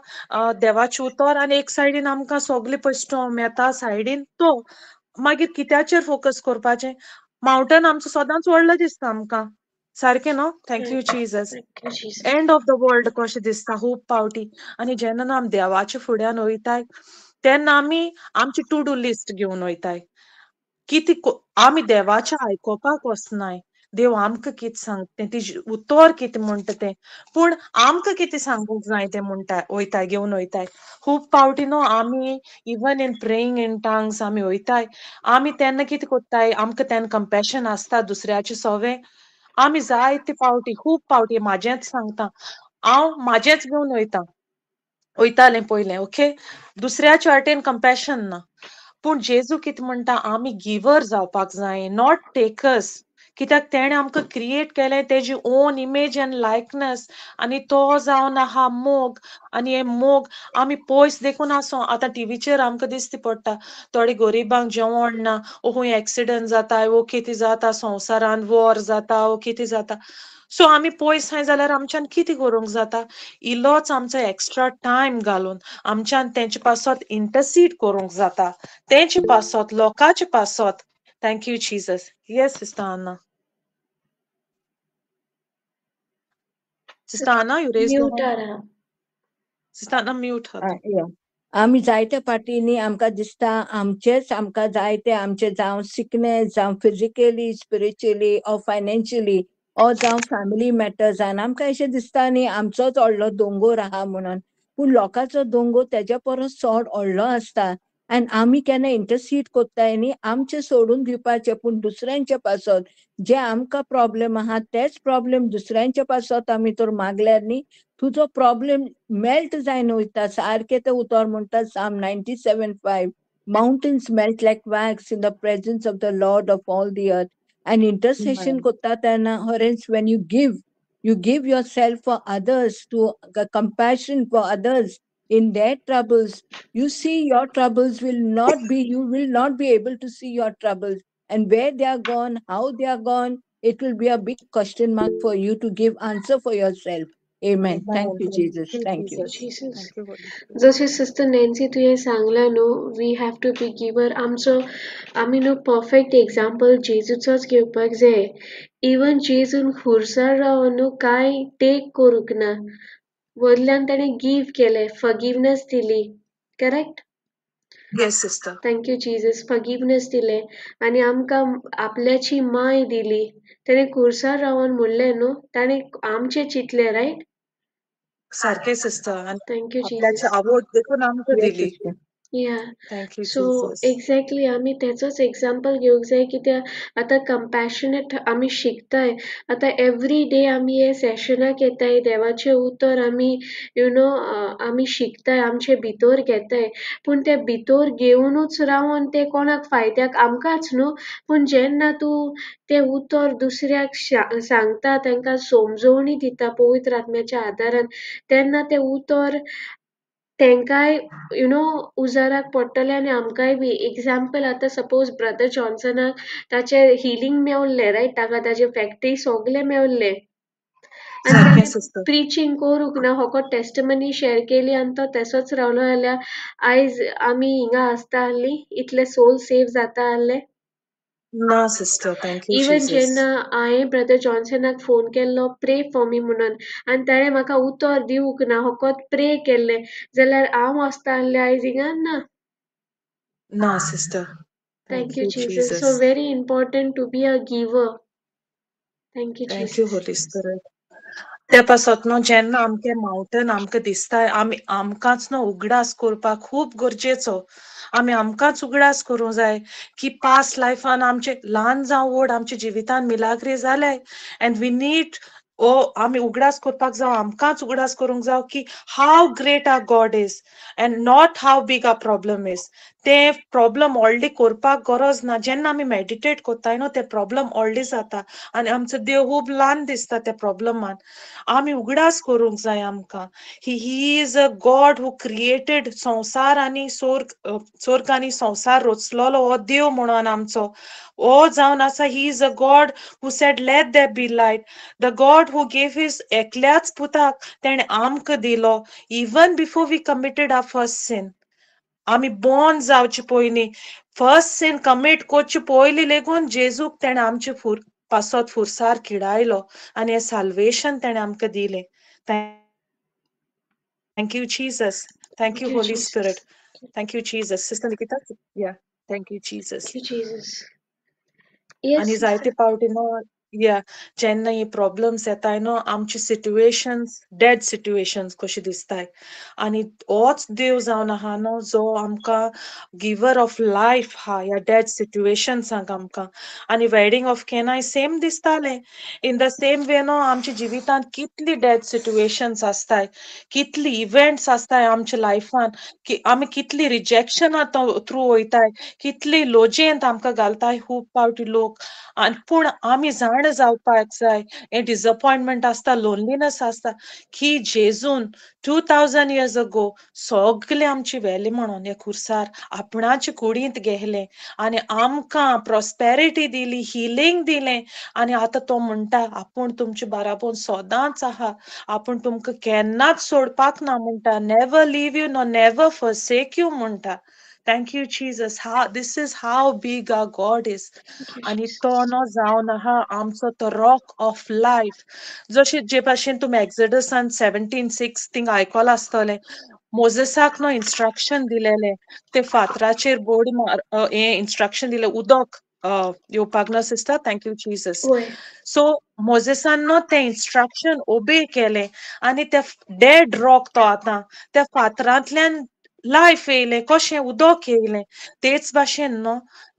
देवाचें उतर आनी एक सायडीन आमकां सगळे पळय स्टॉर्म येता सायडीन, तो मागीर कित्याचेर फोकस करपाचें? मावंटन आमचो सदांच व्हडलो दिसता आमकां, सारकें न्हू? Thank you Jesus. End of the world कशें दिसता खूब पावटी. आनी जेन्ना न्हू आमी देवाच्या फुड्यान वयताय तेन्ना आमी आमची टू do list घेवन वयताय. कितें आमी देवाचें आयकुपाक वचनाय, देव आमकां कितें सांगता तें, तिजें उतर कितें म्हणटा तें, पूण आमकां कितें सांगूंक जाय तें म्हणटा वयताय, घेवन वयताय. खूब पावटी न्हू आमी even in praying in tongues आमी वयताय, आमी तेन्ना कितें करताय, आमकां तेन्ना कंपॅशन आसता दुसऱ्याचें सवें. आमी जायते पावटी, खूब पावटी म्हाजेंच सांगता हांव, म्हाजेंच घेवन वयता, वयतालें पयलें, ओके, दुसऱ्याच्या वाटेन कंपॅशन ना. पूण जेजू कितें म्हणटा, आमी गिवर जावपाक जाय, not takers. कित्याक तेणें आमकां क्रिएट केलें तेजी ओन इमेज एंड लायकनस, आनी तो जावन आहा मोग. आनी हे मोग आमी पयस देखून आसो, आतां टिवीचेर आमकां दिसती पडटा थोडे गरिबांक जेवण ना, ओ खंय एक्सिडंट जाता, ओ कितें जाता संवसारान, वॉर जाता, ओ कितें जाता. सो आमी पयस आहाय जाल्यार आमच्यान कितें करूंक जाता, इल्लोच आमचो एक्स्ट्रा टायम घालून आमच्यान तेंचे पासत इंटरसीड करूंक जाता, तेंचे पासत, लोकांचे पासत. Thank you Jesus. Yes sister Anna. Sister Anna, you raise your hand. Sister Anna mute आहा. आमी जायत्या पाटींनी आमकां दिसता आमचेच आमकां जायते आमचे जावं सिकनेस, जावं physically, spiritually or financially, or जावं फॅमिली मॅटर्सान आमकां अशें दिसता न्ही आमचोच व्हडलो दोंगोर आहा म्हणून. पूण लोकांचो दोंगोर तेज्या परस चड व्हडलो आसता. आनी आमी केन्ना इंटरसीड कोत्ताय न्ही आमचें सोडून दिवपाचें, पूण दुसऱ्यांच्या पासत जे आमकां प्रॉब्लेम आहा तेच प्रॉब्लेम दुसऱ्यांच्या पासत आमी तर मागल्यार न्ही तुजो प्रॉब्लेम मेल्ट जायन वयता. सारकें तें उतर म्हणटा Psalm 97:5, mountains melt like wax in the presence of the Lord of all the earth. And intercession कोत्ता तेन्ना हरेंच when you give, you give yourself for others, to compassion for others in their troubles. You see your troubles will not be, you will not be able to see your troubles, and where they are gone, how they are gone, it will be a big question mark for you to give answer for yourself. Amen. Thank Amen. You, Thank Jesus. you, Thank you. Jesus. Jesus. Thank you, Holy Spirit. जशें sister Nancy तुवें सांगलां न्हू, we have to be giver. आमचो आमी न्हू perfect example जेजूचोच घेवपाक जाय. Even जेजून खुर्सार रावन न्हू कांय टेक करूंक ना, वयल्यान ताणें गीव केलें, फॉरगिवनस दिली. Correct? Yes, sister. Thank you Jesus. Forgiveness दिलें आनी आमकां आपल्याची माय दिली. ताणें खुर्सार रावन म्हणलें न्हू, ताणें आमचें चिंतलें, रायट? सारकें सिस्टर. आनी thank you आपल्याची जीजस. आवड देखून आमकां Yes, दिली. sister. या. Thank you, so Jesus. Exactly आमी तेचोच एग्जाम्पल घेवंक जाय, कित्याक आतां कंपॅशनेट आमी शिकताय. आतां एवरी डे आमी हे सेशनाक येताय, देवाचें उतर आमी आमी शिकताय, आमचे भितर घेताय. पूण ते भितर घेवनूच रावन ते कोणाक फायद्याक? आमकांच न्हू. पूण जेन्ना तूं तें उतर दुसऱ्याक सांगता, तांकां समजोवणी दिता पवित्र आत्म्याच्या आदारान, तेन्ना तें उतर तेंकांय उजाराक पडटलें आनी आमकांय बी. एग्जाम्पल, आतां सपोज ब्रदर जॉन्सनाक ताचें हिलींग मेवल्लें, रायट? ताका ताजे फॅक्टरी सगलें मेवल्लें आनी सारकें ताणें सिस्टर. प्रिचींग करूंक ना, फकत टेस्टमनी शेअर केली आनी तो तेसोच रावलो जाल्यार आयज आमी हिंगा आसता आहलीं? इतले सोल सेव जाता आहले? ना sister. Thank you, even Jesus. जेन्ना हांवें ब्रदर जॉन्सनाक फोन केल्लो प्रे फॉर मी म्हणून आनी ताणें म्हाका उतर दिवंक ना, फकत प्रे केल्लें, जाल्यार हांव आसता आहलें आयज हिंगा? ना. ना sister. Thank Thank you you, Jesus. So Jesus. Very important to be a giver. Thank you Thank you, Jesus. Holy Spirit. त्या पासत न्हू जेन्ना आमचें मावंटन आमकां दिसता, आमी आमकांच न्हू उगडास करपाक खूब गरजेचो. आमी आमकांच उगडास करूंक जाय की पास्ट लायफान आमचे ल्हान जावं व्हड आमच्या जिवितान मिलाग्री जाले, एंड we need ओ आमी उगडास करपाक जाव, आमकांच उगडास करूंक जाव की how great our God is and not how big our problem is. ते प्रॉब्लम व्हडली करपाक गरज ना. जेन्ना आमी मेडिटेट कोत्ताय न्हू, ते प्रॉब्लम व्हडली जाता आनी आमचो देव खूब ल्हान दिसता त्या प्रॉब्लमान. आमी उगडास करूंक जाय आमकां he is a God who created संवसार आनी सोर्ग, सोर्ग आनी संवसार रचलोलो हो देव म्हणून आमचो हो जावन आसा. He is a God who said let there be light, the God who gave his एकल्याच पुताक तेणें आमकां दिलो even before we committed our first sin. आमी बॉर्न जावचे पयलीं, फर्स्ट सिन कमीट करचे पयलीं लेगून जेजूक तेणें आमचे पासत फुरसार किडायलो आनी हें साल्वेशन तेणें आमकां दिलें. Thank you, Jesus. Thank you, Thank you, Holy Jesus. Spirit. Thank you, Jesus. Sister Nikita? Yeah. Thank you, Jesus. Thank you, Jesus. Yes, आनी sister. जायते फावटी न्हू, या, जेन्ना ही प्रॉब्लम्स येताय न्हू, आमची सिट्युएशन्स डेड सिट्युएशन्स कशी दिसताय, आनी होच देव जावन आहा न्हू जो आमकां गिवर ऑफ लायफ आहा ह्या डेड सिट्युएशन्सांक आमकां. आनी वेडिंग ऑफ केनाय सेम दिसतालें. इन the same वे न्हू आमच्या जिवितांत कितली डेड सिट्युएशन्स आसताय, कितली इव्हेंट्स आसताय आमच्या लायफान, की आमी कितली रिजेक्शना थ्रू वयताय, कितली लोजेंत आमकां घालताय खूब फावटी लोक. आनी पूण आमी जाण जावपाक जाय, हें डिसअपॉयंटमेंट आसता, लोनलीनस आसता, की जेजून 2000 इयर्स अगो सगळे आमची व्हेले म्हणून ह्या खुर्सार आपणाचे कुडींत गेले आनी आमकां प्रॉस्पेरिटी दिली, हिलींग दिलें. आनी आतां तो म्हणटा आपूण तुमचे बाराबोन सदांच आहा, आपूण तुमकां केन्नाच सोडपाक ना म्हणटा, never leave you no never forsake you म्हणटा. Thank you, Jesus. This is how big our God is. आनी तो न्हू जावन आहा आमचो तो रॉक ऑफ लायफ. जशें जे भाशेन तुमी एक्सडसान 17:6 थिंग आयकलां आसतलें, मोजेसाक न्हू इन्स्ट्रक्शन दिलेलें, ते फातराचेर बोड मार, हें इन्स्ट्रक्शन दिलें उदक येवपाक ना sister. Thank you Jesus. वय. सो मोजेसान न्हू तें इन्स्ट्रक्शन ओबे केलें आनी ते डेड रॉक तो आतां त्या फातरांतल्यान लायफ येयलें, कशें उदक येयलें. तेच भाशेन न्हू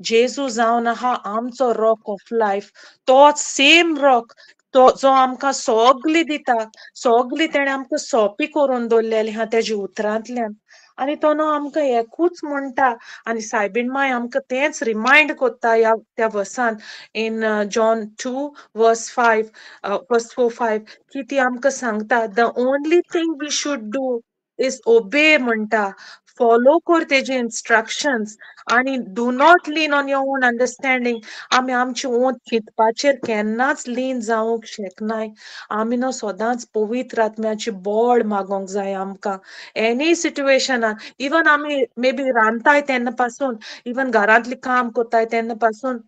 जेजू जावन आहा आमचो रॉक ऑफ लायफ. तोच सेम रॉक तो जो आमकां सगली दिता, सगली तेणें आमकां सोंपी करून दवरलेली आहा तेज्या उतरांतल्यान. आनी तो न्हू आमकां एकूच म्हणटा, आनी सायबीण माय आमकां तेंच रिमायंड कोत्ता ह्या त्या वर्सान in John 2 verse 5, verse 4-5, की ती आमकां सांगता the only thing we should do is obey म्हणटा. फॉलो कर तेजे इन्स्ट्रक्शन्स आनी do not lean on your own understanding. आमी आमचे ओन चिंतपाचेर केन्नाच लीन जावंक शकनाय. आमी न्हू सदांच पवित्र आत्म्याची बळ मागोंक जाय आमकां एनी सिट्युएशनान. इवन आमी मे बी रांदताय तेन्ना पासून, इवन घरांतलें काम कोत्ताय तेन्ना पासून,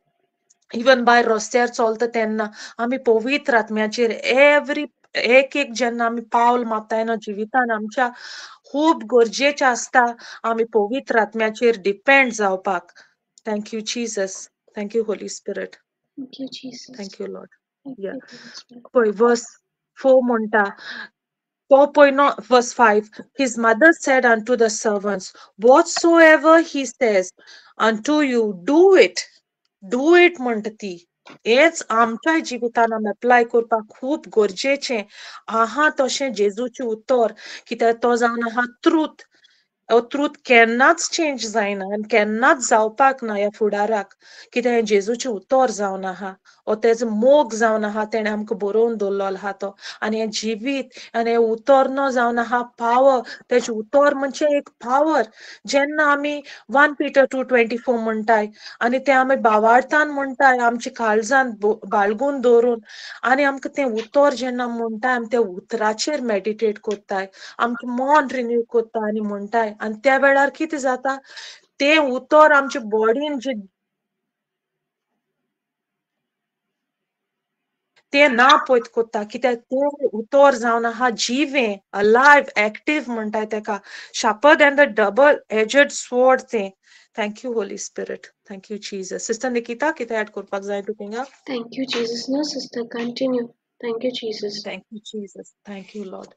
इवन भायर रस्त्यार चलता तेन्ना आमी पवित्र आत्म्याचेर एवरी एक एक जेन्ना आमी पावल मारताय न्हू जिवितान आमच्या, खूब गरजेचें आसता आमी पवित्र आत्म्याचेर डिपेंड जावपाक. Thank you Jesus, thank you Holy Spirit, Thank you, Jesus. Thank you Lord. Thank Yeah. you, Holy Spirit. पळय वर्स 4 म्हणटा तो पळय न्हू, verse 5, his mother said unto the servants, whatsoever he says unto you, do it. Do it म्हणटा ती. हेंच आमच्या जिवितान आमी एप्लाय करपाक खूब गरजेचें आहा तशें जेजूचें उतर, कित्याक तो जावन आहा ट्रूथ. हो ट्रूथ केन्नाच चेंज जायना आनी केन्नाच जावपाक ना ह्या फुडाराक, कित्याक हें जेजूचें उतर जावन आहा, हो तेजो मोग जावन आहा, तेणें आमकां बरोवन दवरलेलो आहा तो. आनी हें जिवीत आनी हें उतर न्हू जावन आहा पावर. तेजें उतर म्हणजे एक पावर. जेन्ना आमी 1 Peter 2:24 म्हणटाय आनी तें आमी भावार्थान म्हणटाय आमच्या काळजान बाळगून दवरून, आनी आमकां तें उतर जेन्ना म्हणटाय आमी त्या उतराचेर मेडिटेट कोत्ताय, आमचें मन रिन्यू कोत्ता आनी म्हणटाय. आनी त्या वेळार कितें जाता, तें उतर आमच्या बॉडीन जे तें ना पयत कोत्ता, कित्याक तें उतर जावन आहा जिवें, अलायव, एक्टीव म्हणटाय तेका, sharper than the double edged sword तें. Thank you Holy Spirit, thank you Jesus. Sister Nikita, कितें एड करपाक जाय तुका हिंगा? Thank you, Jesus. No, sister, continue. Thank you, Jesus. Thank you, Jesus. Thank you, Lord.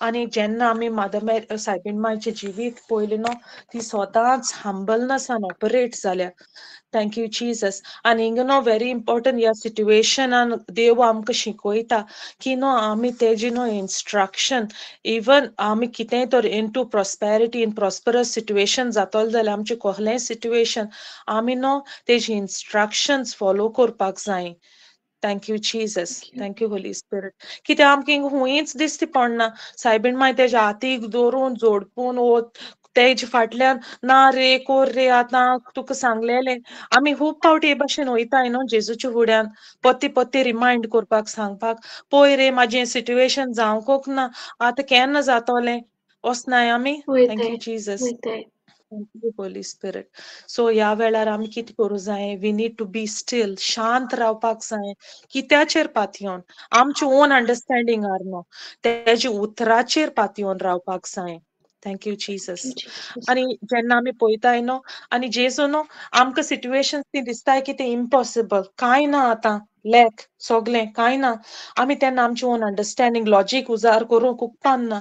आनी जेन्ना आमी mother Mary सायबीण मायचें जिवीत पळयलें न्हू, ती सदांच हंबलनेसान ऑपरेट जाल्या. Thank you Jesus. आनी हिंगा न्हू व्हेरी इम्पॉर्टंट ह्या सिट्युएशनान देव आमकां शिकयता की न्हू आमी तेजी न्हू इन्स्ट्रक्शन, इवन आमी कितेंय तर into prosperity in prosperous situation जातलो जाल्यार आमचें कसलेंय सिट्युएशन आमी न्हू तेजी इन्स्ट्रक्शन्स फॉलो करपाक जाय. Thank you Jesus, thank you Holy Spirit. कित्याक आमकां हिंगा हुंयच दिसती पडना सायबीण माय तेज्या हातीक दवरून जोडपून वो तेजे फाटल्यान ना रे कोर रे आतां तुका सांगलेलें. आमी खूब फावटी हे भाशेन वयताय न्हू जेजूच्या फुड्यान पत्ती पत्ती रिमायंड करपाक, सांगपाक, पळय रे म्हाजें सिट्युएशन जावंकूच ना, आतां केन्ना जातोलें, वचनाय आमी. Thank you Jesus, thank you Holy Spirit. So ह्या वेळार आमी कितें करूं जाय, we need to be still, शांत रावपाक जाय, कित्याचेर पातयेवन, आमचे ओन अंडरस्टँडिंगार न्हू, तेजे उतराचेर पातयेवन रावपाक जाय. Thank you Jesus. आनी जेन्ना आमी पळयताय न्हू, आनी जेजू न्हू आमकां सिट्युएशन ती दिसताय की तें इम्पॉसिबल, कांय ना आतां लॅक सगलें कांय ना, आमी तेन्ना आमचें ओन अंडरस्टँडींग लॉजीक उजार करूंक उपकारना.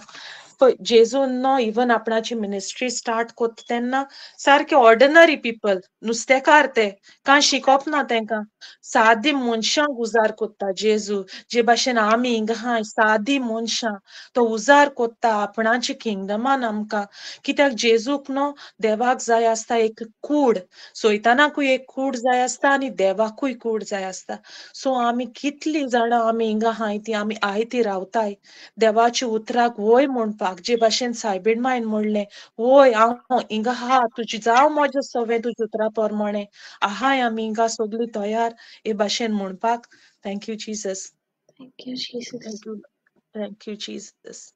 पळय जेजून न्हू इवन आपणाची मिनिस्ट्री स्टार्ट कोत्ता तेन्ना सारके ऑर्डिनरी पिपल, नुस्तेकार ते, कांय शिकोप ना तेंकां, सादी मनशांक उजार कोत्ता जेजू. जे भाशेन आमी हिंगा आहाय सादी मनशां, तो उजार कोत्ता आपणाच्या किंगडमान आमकां. कित्याक जेजूक न्हू देवाक जाय आसता एक कूड, सैतानाकूय एक कूड जाय आसता आनी देवाकूय कूड जाय आसता. सो आमी कितलीं जाणां आमी हिंगा आहाय ती आमी आयती रावताय देवाच्या उतराक वय म्हणपाक, जे भाशेन सायबीण मायन म्हणलें, वय हांव हिंगा आहा, तुजी जावं म्हजें सवें तुज्या उतरा प्रमाणें, आहाय आमी हिंगा सगळीं तयार हे भाशेन म्हणपाक. Thank you Jesus, thank you Jesus, thank you Jesus.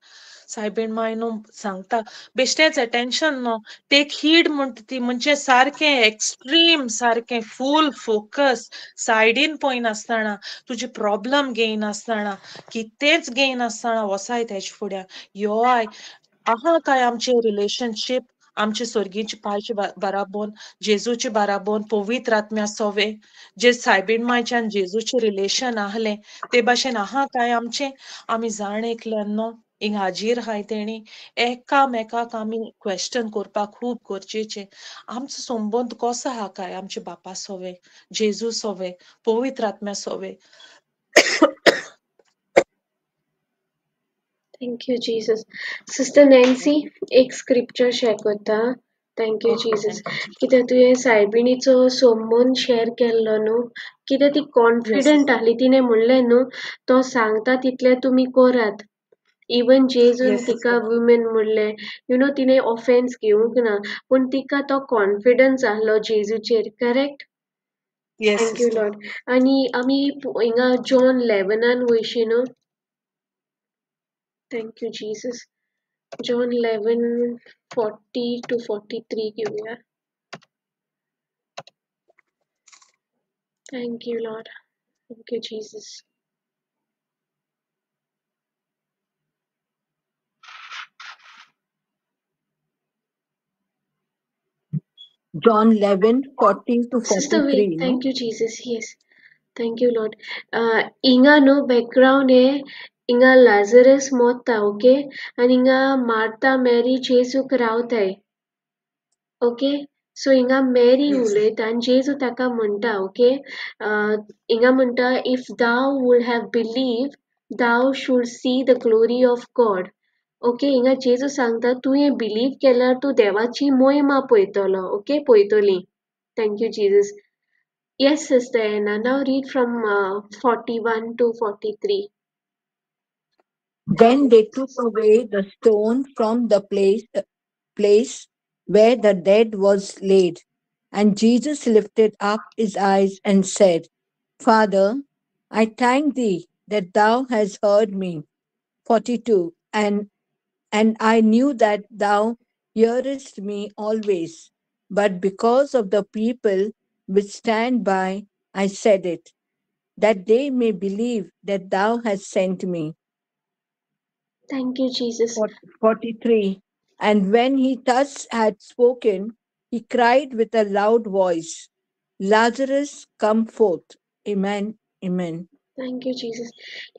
सायबीण my न्हू सांगता बेश्टेंच अटेन्शन न्हू, टेक हीड म्हणटा ती, म्हणजे सारकें एक्स्ट्रीम, सारकें फूल फोकस, सायडीन पळयनासतना, तुजी प्रॉब्लम घेयनासतना, कितेंच घेयनासतना वसाय तेजे फुड्यान यो I आहा काय आमचें रिलेशनशीप आमचे स्वर्गीचे पायचे बाराबोन, जेजूचे बाराबोन, पवित्र आत्म्या सोवे, जे सायबीण मायचे आनी जेजूचें रिलेशन आहलें ते भाशेन आहा काय आमचें. आमी जाण एकल्यान न्हू हिंगा हाजीर आहाय तेणी एकामेकाक आमी क्वेश्चन करपाक खूब गरजेचें. आमचो संबंद कसो आहा काय आमचे बापा सोवे, जेजू सोवे, पवित्र आत्म्या सोवे. Thank you, Jesus. Sister Nancy, एक स्क्रिप्चर शेअर करता. Thank you, Jesus. कित्याक तुवें सायबिणीचो संबंद शेअर केल्लो न्हू, कित्याक ती कॉन्फिडंट आहली, तिणें म्हणलें न्हू, तो सांगता तितलें तुमी करात. इवन जेजून Yes, तिका sister. Women म्हणलें, you know तिणें ऑफेन्स घेवंक ना, पूण तिका तो कॉन्फिडन्स आहलो जेजूचेर, correct? Yes, thank you sister. Lord. आनी आमी हिंगा जॉन 11 वयशी न्हू. Thank you Jesus. John 11:40 to 43 घेवया. Thank you Lord, thank you Jesus. John 11:40 to Sister Wait, 43, no? Thank you Jesus, yes, thank you Lord. हिंगा न्हू background हे, हिंगा Lazarus मोत्ता, okay, आनी हिंगा मार्ता मॅरी जेजूक रावताय, ओके. सो हिंगा मॅरी Yes. उलयता आनी जेजू ताका म्हणटा, ओके, हिंगा म्हणटा, if thou would have believe thou should see the glory of God. Okay, हिंगा जेजू सांगता तुवें बिलीव केल्यार तूं देवाची मोहिमा पळयतलो, okay, पळयतली. Thank you Jesus. Yes, Sister Anna, now read from 41 to 43. Then they took away the stone from the place where the dead was laid. And Jesus lifted up his eyes and said, Father, I thank thee that thou hast heard me. 42. And I knew that thou hearest me always, but because of the people which stand by, I said it, that they may believe that thou hast sent me. Thank you, Jesus. 43. And when he thus had spoken, he cried with a loud voice, Lazarus, come forth. Amen. Amen. Thank you, Jesus.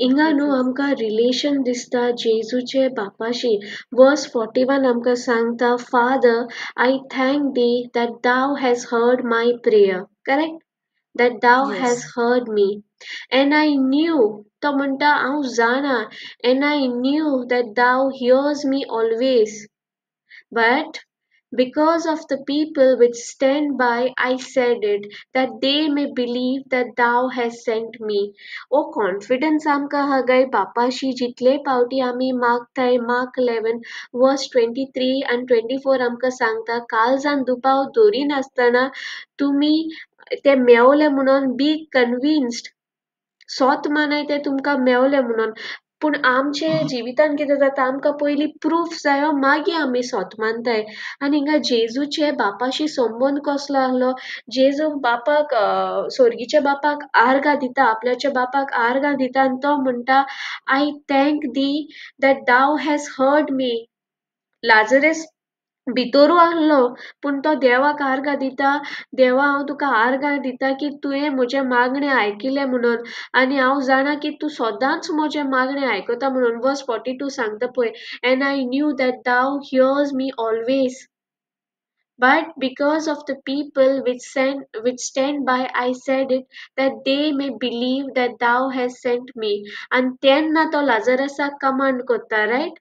हिंगा न्हू आमकां relation दिसता जेजूचे बापाशी. वर्स 41 आमकां सांगता, Father, I thank thee that thou hast heard my prayer. Correct? That thou Yes. hast heard me. And I knew, तो म्हणटा हांव जाणा, and I knew that thou hears me always. But because of the people which stand by, I said it, that they may believe that thou hast sent me. O confidence आमकां आहा गाय बापाशी, जितले पावटी आमी मागताय. मार्क 11 वर्स 23 आनी 24 आमकां सांगता, काळजान दुबाव दवरिनासतना तुमी ते मेवले म्हणून बी कन्विन्स्ड, सोत मानाय ते तुमकां मेवले म्हणून. पूण आमचे जिवितान कितें जाता, आमकां पयलीं प्रूफ जायो, मागीर आमी सोत मानताय. आनी हिंगा जेजूचे बापाशी संबंद कसलो आहलो, जेजू बापाक, सोर्गीच्या बापाक आर्गां दिता, आपल्याच्या बापाक आर्गां दिता, आनी तो म्हणटा, I thank thee that thou hast heard me. Lazarus भितरू आहलो, पूण तो देवाक आर्गां दिता, देवा हांव तुका आर्गां दिता की तुवें म्हजें मागणें आयकिलें म्हणून, आनी हांव जाणा की तूं सदांच म्हजें मागणें आयकता म्हणून. वर्स 42 सांगता पळय, and I knew that thou hears me always, but because of the people which stand by, I said it, that they may believe that thou hast sent me. आनी तेन्ना तो लाजरसाक कमांड करता, रायट?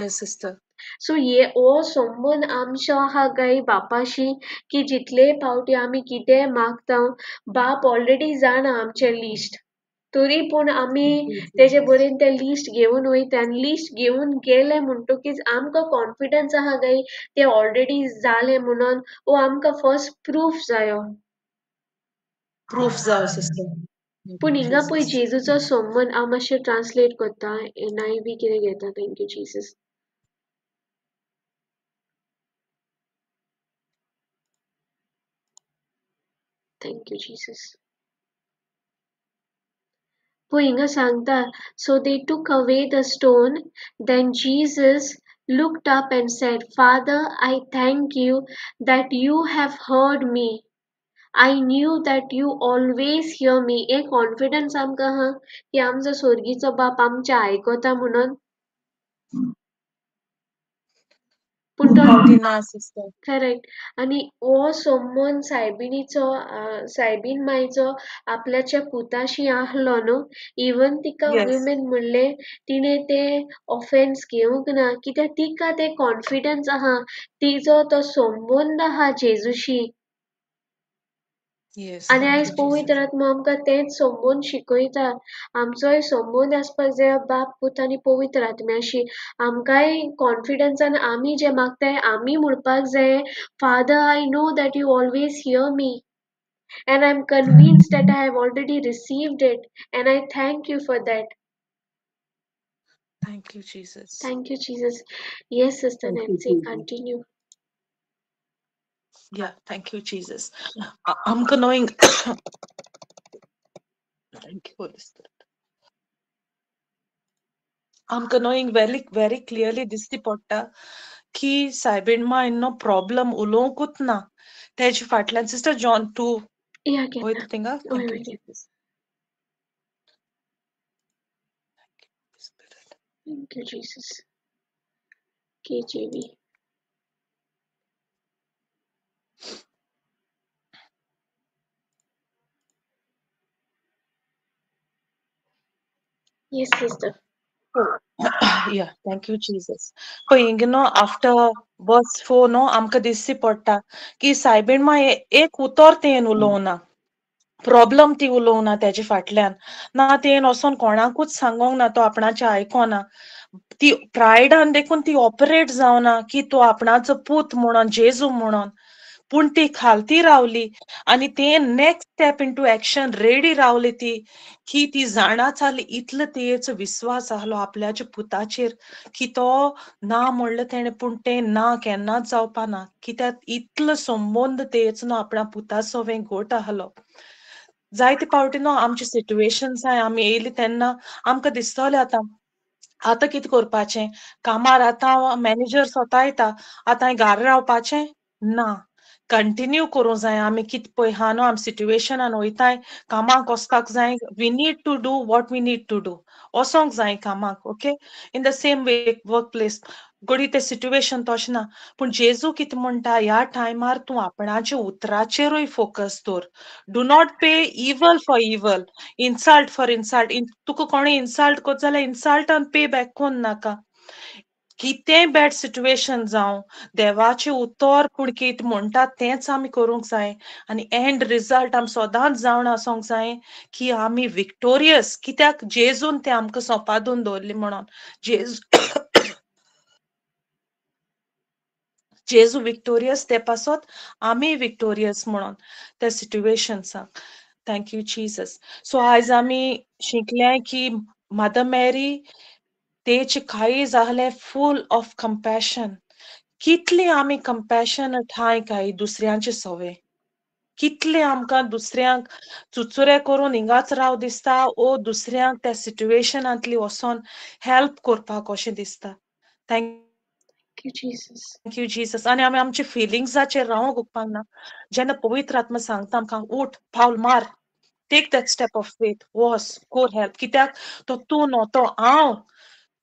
Yes, sister. सो हे हो संबंद आमचो आहा गाय बापाशी, की जितले पावटी आमी कितें मागता, बाप ऑलरेडी जाणा आमचें लिस्ट, तरी पूण आमी तेजे बरेन तें लिस्ट घेवन वयता. आनी लिस्ट घेवन गेले म्हणटकीच आमकां कॉन्फिडन्स आहा गाय तें ऑलरेडी जालें म्हणून, वो आमकां फर्स्ट प्रूफ जायो. प्रूफ जायो, सिस्टर. पूण हिंगा पळय जेजूचो संबंद हांव मातशें ट्रान्सलेट करता, NIV कितें घेता. Thank you Jesus. Thank you, Jesus. पळय हिंगा सांगता, so they took away the stone. Then Jesus looked up and said, Father, I thank you that you have heard me. I knew that you always hear me. हे confidence आमकां आहा की आमचो सोर्गीचो बाप आमचें आयकता म्हणून. पूण तो फावटी ना, सिस्टर. करेक्ट. आनी हो संबंद सायबिणीचो, सायबीन मायचो आपल्याच्या पुताशी आहलो न्हू. इवन तिका Yes. Women म्हणलें, तिणें तें ऑफेन्स घेवंक ना, कित्याक तिका तें कॉन्फिडन्स आहा, तिजो तो संबंद आहा जेजूशी. Yes, आनी thank आयज you, Jesus. पवित्र आत्मो आमकां तेंच संबंद शिकयता. आमचोय संबंद आसपाक जाय बाप, पूत आनी पवित्र आत्म्याशी. आमकांय कॉन्फिडन्सान आमी जें मागताय आमी म्हणपाक जाय, Father, I know that you always hear me and I am convinced that I have already received it and I thank you for that. Thank you, Jesus. Thank you, Jesus. Yes, Sister Thank you, Nancy, Jesus. Continue. Yeah, thank you, Jesus. आमकां knowing thank you, Holy Spirit. आमकां knowing very very clearly दिसती पडटा की सायबीण मांयन problem उलोवंकूच ना तेजे फाटल्यान. Sister John तूं या वयता घेता. थिंगा? हय thank you हय. Jesus. Thank you, Holy Spirit. Thank you, Jesus. KJV. Yes, sister. Yeah, thank you, Jesus. पळय हिंगा न्हू आफ्टर वर्स 4 न्हू आमकां दिसची पडटा की सायबीण मांय एक उतर तेणें उलोवना, प्रॉब्लम ती उलोवना तेजे फाटल्यान ना, तेणें वचोन कोणाकूच सांगोंक ना, तो आपणाचें आयकोना. ती प्रायडान देखून ती ऑपरेट जावना की तो आपणाचो पूत म्हणून, जेजू म्हणून. पूण ती खालती रावली आनी ते next step into action ready रावली ती, की ती जाणा जाली इतलो तेचो विस्वास आहलो आपल्याच्या पुताचेर की तो ना म्हणलें तेणें पूण तें ना केन्नाच जावपा ना, कित्याक इतलो संबंद तेचो न्हू आपणा पुता सोवें घट आहलो. जायते फावटी न्हू आमचे सिट्युएशन्स आमी येयली तेन्ना आमकां दिसतलें आतां आतां कितें करपाचें, कामार आतां मॅनेजर सोतायता, आतां हांवें घरा रावपाचें ना, कंटिन्यू करूं जाय. आमी कितें पळय हा न्हू आमी सिट्युएशनान वयताय, कामाक वचपाक जाय, we need to do what we need to do, वचोंक जाय कामाक. Okay, in the same way work place घडये तें सिट्युएशन तशें ना, पूण जेजू कितें म्हणटा, ह्या टायमार तूं आपणाच्या उतराचेरूय फोकस दवर. Do not pay evil for evil, insult for insult. तुका कोणूय इन्सल्ट करता जाल्यार इन्सल्टान पे बॅक करून नाका. कितेंय बॅड सिट्युएशन जावं, देवाचें उतर पूण कितें म्हणटा तेंच आमी करूंक जाय आनी एंड रिजल्ट आमी सदांच जावन आसूंक जाय की आमी विक्टोरियस, कित्याक जेजून तें आमकां सोंपादून दवरलें म्हणून. जेजू विक्टोरियस ते पासत आमी विक्टोरियस म्हणून त्या सिट्युएशन्साक. Thank you Jesus. सो आयज आमी शिकले की मदर मॅरी तेचे काळीज जालें फूल ऑफ कंपॅशन. कितली आमी कंपॅशनेट हाय काय दुसऱ्यांचे सवे, कितले आमकां दुसऱ्यांक चुचुरे करून हिंगाच राव दिसता ओ दुसऱ्यांक त्या सिट्युएशनांतली वचोन हेल्प करपाक अशें दिसता. Thank you, Jesus. Thank you, Jesus. आनी आमी आमच्या फिलिंग्साचेर रावंक उपकारना ना. जेन्ना पवित्र आत्मा सांगता आमकां उठ, पावल मार, take that step of faith, वस, कोर हेल्प, कित्याक तो तूं न्हू, तो हांव,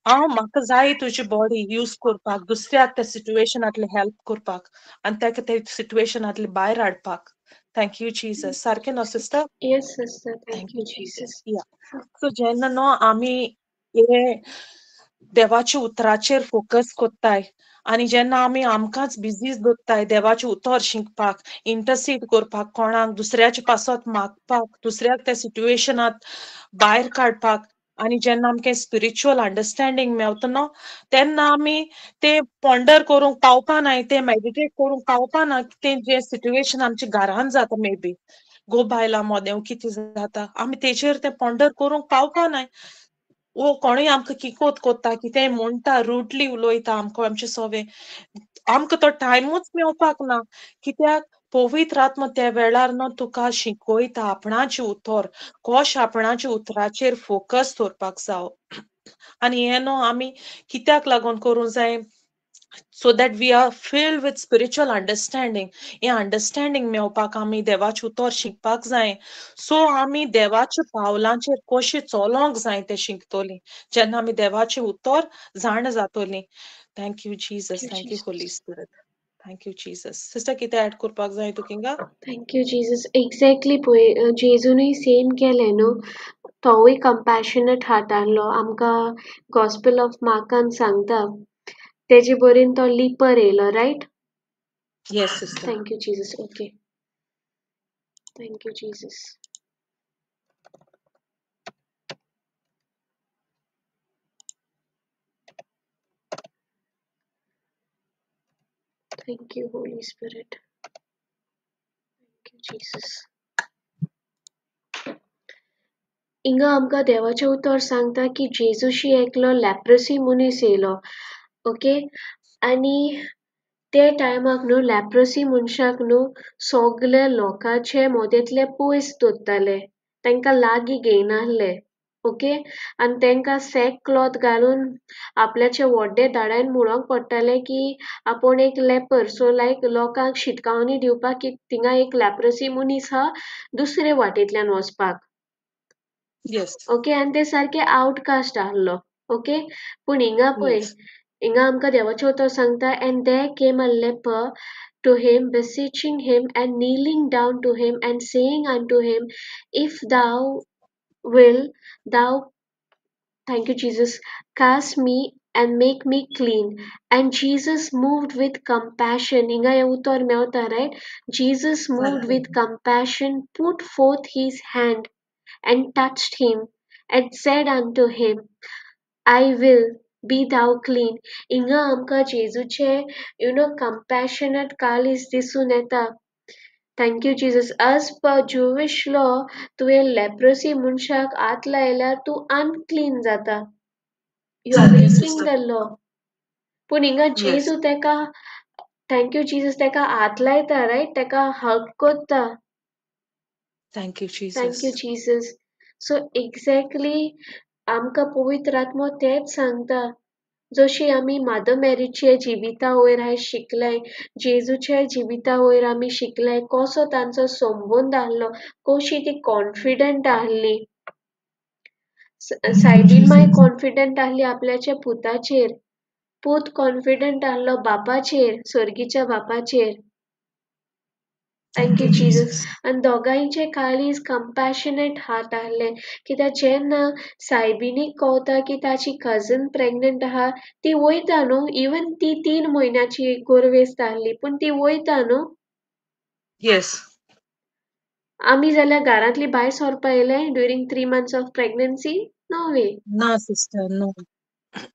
हांव म्हाका जाय तुजी बॉडी यूज करपाक, दुसऱ्याक त्या सिट्युएशनांतले हेल्प करपाक आनी ताका त्या सिट्युएशनांतले भायर हाडपाक. Thank you Jesus. सारकें न्हू sister? Yes sister, thank thank you you Jesus. Jesus. या सो जेन्ना न्हू आमी हे देवाच्या उतराचेर फोकस कोत्ताय आनी जेन्ना आमी आमकांच बिझी दवरताय देवाचें उतर शिकपाक, इंटरसीड करपाक, कोणाक दुसऱ्याचे पासत मागपाक, दुसऱ्याक त्या सिट्युएशनांत भायर काडपाक, आनी जेन्ना आमकां स्पिरिच्युअल अंडरस्टँडींग मेवता न्हू तेन्ना आमी तें पॉन्डर करूंक पावपा नाय, तें मेडिटेट करूंक पावपा ना, तें जें सिट्युएशन आमच्या घरान जाता मे बी गो बायलां मोदें कितें जाता आमी तेचेर तें पॉन्डर करूंक पावपा नाय. वो कोणूय आमकां किकोत कोत्ता, कितेंय म्हणटा, रुडली उलयता आमकां आमचे सोवे, आमकां तो टायमूच मेवपाक ना, कित्याक पवित्र आत्मा त्या वेळार न्हू तुका शिकयता आपणाचें उतर, कशें आपणाच्या उतराचेर फोकस दवरपाक जावो. आनी हें न्हू आमी कित्याक लागून करूंक जाय, so that we are filled with spiritual understanding. हें अंडरस्टँडींग मेवपाक आमी देवाचें उतर शिकपाक जाय. सो आमी देवाच्या पावलांचेर कशें चलोंक जाय तें शिकतलीं जेन्ना आमी देवाचें उतर जाण जातलीं. Thank you Jesus. Thank you Holy Spirit. Thank you Jesus. Sister कितें एड करपाक जाय तुका हिंगा? Thank you Jesus. Exactly पळय जेजूनय सेम केलें न्हू, तोवूय कंपॅशनेट हार्ट आहलो. आमकां गॉस्पेल ऑफ मार्कान सांगता तेजे बरेन तो लिपर येयलो, right? Yes sister. Thank you Jesus. Okay, Thank you Jesus. Thank you Holy Spirit. Thank you Jesus. हिंगा आमकां देवाचें उतर सांगता की जेजूशी एकलो लॅप्रसी मनीस येयलो. ओके, आनी ते टायमाक न्हू लॅप्रसी मनशाक न्हू सगळे लोकांचे मदेंतले पयस दवरताले, तांकां लागीं घेयनासले. ओके, आनी तांकां सॅक क्लॉथ घालून आपल्याचे व्हड्डे धाडायन म्हणोंक पडटालें की आपूण एक लेपर. सो लायक लोकांक शिटकावणी दिवपाक की थिंगा एक लॅप्रसी मनीस आहा, दुसरे वाटेंतल्यान वचपाक. ओके, आनी ते सारके आवटकास्ट आहलो. ओके, पूण हिंगा पळय, हिंगा आमकां देवाचें उतर सांगता, and there came a leper to him, beseeching him and kneeling down to him and saying unto him, if thou will, thou, thank you Jesus, cast me and make me clean. And Jesus moved with compassion. हिंगा हें उतर मेवता, right? Jesus moved with compassion, put forth his hand and touched him and said unto him, I will, be thou clean. हिंगा आमकां जेजूचें you know compassionate काळीज दिसून येता. Thank you Jesus. As per Jewish law, तुवें leprosy मनशाक हात लायल्यार तूं अनक्लीन जाता. You are breaking the law. पूण हिंगा जेजू तेका, thank you Jesus, तेका हात लायता, रायट? तेका हग करता. Thank you Jesus. Thank you Jesus. So exactly आमकां पवित्र आत्मो तेंच सांगता. जशी आमी मादर मॅरीचे जिविता वयर आयज शिकले, जेजूच्या जिविता वयर आमी शिकले, कसो तांचो संबंद आहलो, कशी ती कॉन्फिडंट आहली. सायबीन माय कॉन्फिडंट आहली आपल्याच्या पुताचेर, पूत कॉन्फिडंट आहलो बापाचेर, सर्गीच्या बापाचेर. Thank you Jesus. आनी दोगांयचे काळीज कंपॅशनेट हार्ट आहलें. कित्याक जेन्ना सायबिणीक कळटा की ताची कजन प्रेग्नंट आहा, ती वयता न्हू, इवन ती 3 म्हयन्याची गोरवेस्त आहली, पूण ती वयता न्हू. येस. आमी जाल्यार घरांतली भायर सरपा येयले during 3 months of pregnancy? No way. ना सिस्टर, नो.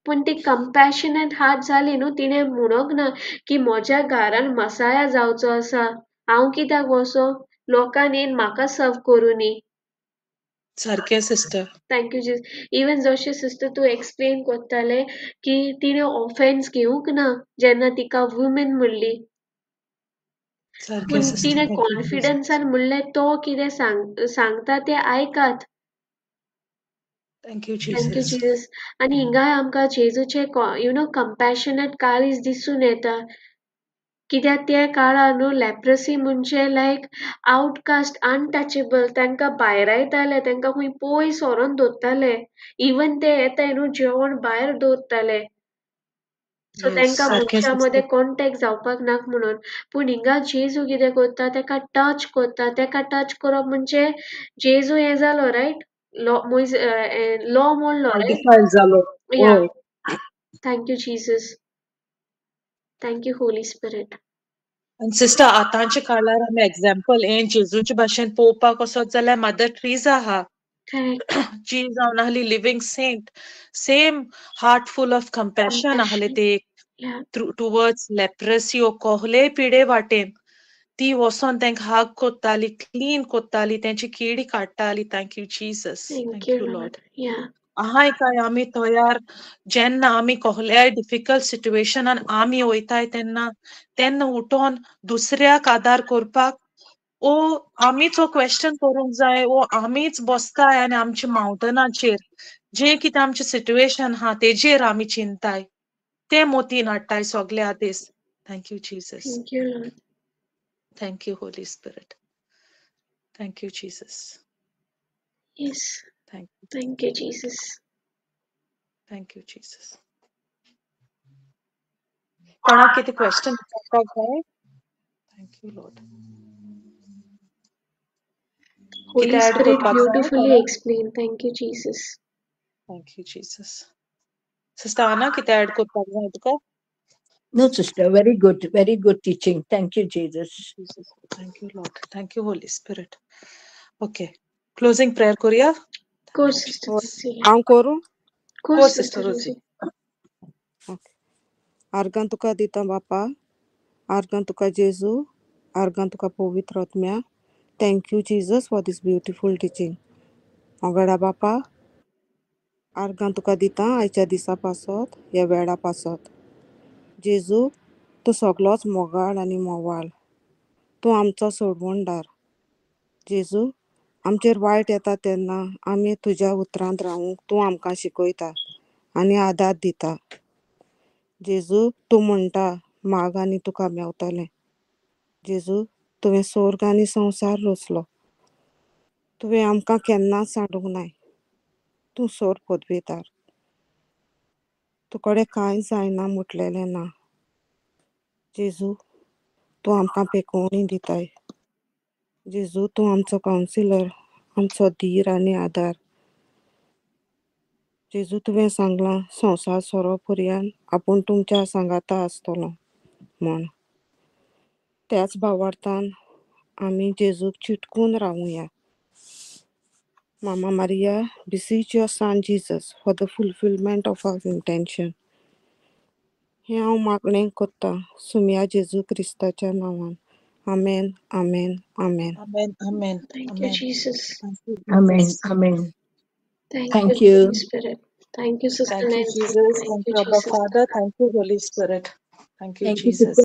पूण ती कंपॅशनेट हार्ट जाली न्हू, तिणें म्हणोंक ना की म्हज्या घरान मसाया जावचो आसा, हांव कित्याक वचो, लोकांनी येवन म्हाका सर्व करूनी. सारकें sister. Thank you Jesus. Even जशें सिस्टर तूं एक्सप्लेन करतालें की तिणें ऑफेन्स घेवंक ना जेन्ना तिका वुमेन म्हणली, पूण तिणें कॉन्फिडन्सान म्हणलें तो कितें सांगता तें आयकात. Thank you thank you Jesus. आनी हिंगाय आमकां जेजूचें you know compassionate काळीज दिसून येता. कित्याक त्या काळार न्हू लेप्रसी म्हणजे लायक आवटकास्ट, अनटचेबल, तांकां भायरायताले, तांकां खंय पयस व्हरोन दवरताले. इवन ते येताय न्हू जेवण भायर दवरताले, सो तांकां मनशां मदें कॉन्टेक्ट जावपाक नाका म्हणून. पूण हिंगा जेजू कितें करता, ताका टच करता. ताका टच करप म्हणजे जेजू हें जालो, रायट? लॉ मोडलो, रायट? या. Thank you Jesus. Thank you Holy Spirit. आनी सिस्टर, आतांच्या काळार आमी एग्जाम्पल हें जेजूचे भाशेन पळोवपाक वचत जाल्यार मदर ट्रीजा आहा, जी जावन आहली living saint, same heart full of compassion आहले ते टुवर्ड्स लेप्रसी ओ कोहले पिडे वाटेन ती वचोन तांकां हाग कोत्ताली, क्लीन कोत्ताली, तेंची किडी काडटाली. Thank you Jesus. Thank you Lord. आहाय काय आमी तयार जेन्ना आमी कहल्याय डिफिकल्ट सिट्युएशनान आमी वयताय तेन्ना तेन्ना उठोन दुसऱ्याक आदार करपाक ओ आमीच हो क्वेश्चन करूंक जाय, ओ आमीच बसताय आनी आमच्या मावंटनाचेर जें कितें आमचें सिट्युएशन आहा तेजेर आमी चिंताय, तें मोतीन हाडटाय सगळे आदेस. Thank you Jesus. Thank you Lord. Thank you Holy Spirit. Thank you Jesus. Yes. Thank you. Thank you, Jesus. Thank you, Jesus. कोणाक कितें क्वेश्चन विचारपाक जाय? Thank you, Lord. Holy कितें ऍड Spirit करपाक जाय beautifully कोणाक? explained. Thank you, Jesus. Thank you, Jesus. Sister Anna, कितें add करपाक जाय तुका? No, sister, very good teaching. Thank you, Jesus. Jesus. Thank you, Lord. Thank you, Holy Spirit. Okay. Closing prayer, Korea. Go, Sister Rosie. हांव करूं? Go, Go, Sister Sister Rosie. Rosie. Okay. आर्गां तुका दिता बापा, आर्गां तुका जेजू, आर्गां तुका पवित्र आत्म्या. Thank you Jesus for this beautiful teaching. मोगाडा बापा, आर्गां तुका दिता आयच्या दिसा पासत, ह्या वेळा पासत. जेजू, तूं सगलोच मोगाळ आनी मोवाळ, तूं आमचो सोडवणदार. जेजू, आमचेर वायट येता तेन्ना आमी तुज्या उतरांत रावूंक तूं आमकां शिकयता आनी आदार दिता. जेजू, तूं म्हणटा माग आनी तुका मेवतलें. जेजू, तुवें स्वर्ग आनी संवसार रचलो, तुवें आमकां केन्नाच सांडूंक नाय. तूं सोर पदवेदार, तुकडे कांय जायना म्हटलेलें ना. जेजू, तूं आमकां पेकोवणी दिताय. जेजू, तूं आमचो कावन्सिलर, आमचो धीर आनी आदार. जेजू, तुवें सांगलां संवसार सोरो पर्यंत आपूण तुमच्या सांगाता आसतलो म्हण. त्याच भावार्थान आमी जेजूक चिटकून रावुया. Mama Maria, beseech your son Jesus for the fulfillment of our intention. हें हांव मागणें करतां सुमया जेजू क्रिस्ताच्या नांवान. आमेन, आमेन, आमेन. Amen. Amen. Thank you, Amen. Jesus. Thank you, Amen. Jesus. Amen. Thank Thank you, you. Holy Spirit. Thank you, Sister Thank you, Nancy. Jesus. Thank Thank you, you, Abba Jesus. Father. Thank you, Holy Spirit. Thank you, Thank you, Jesus. sister.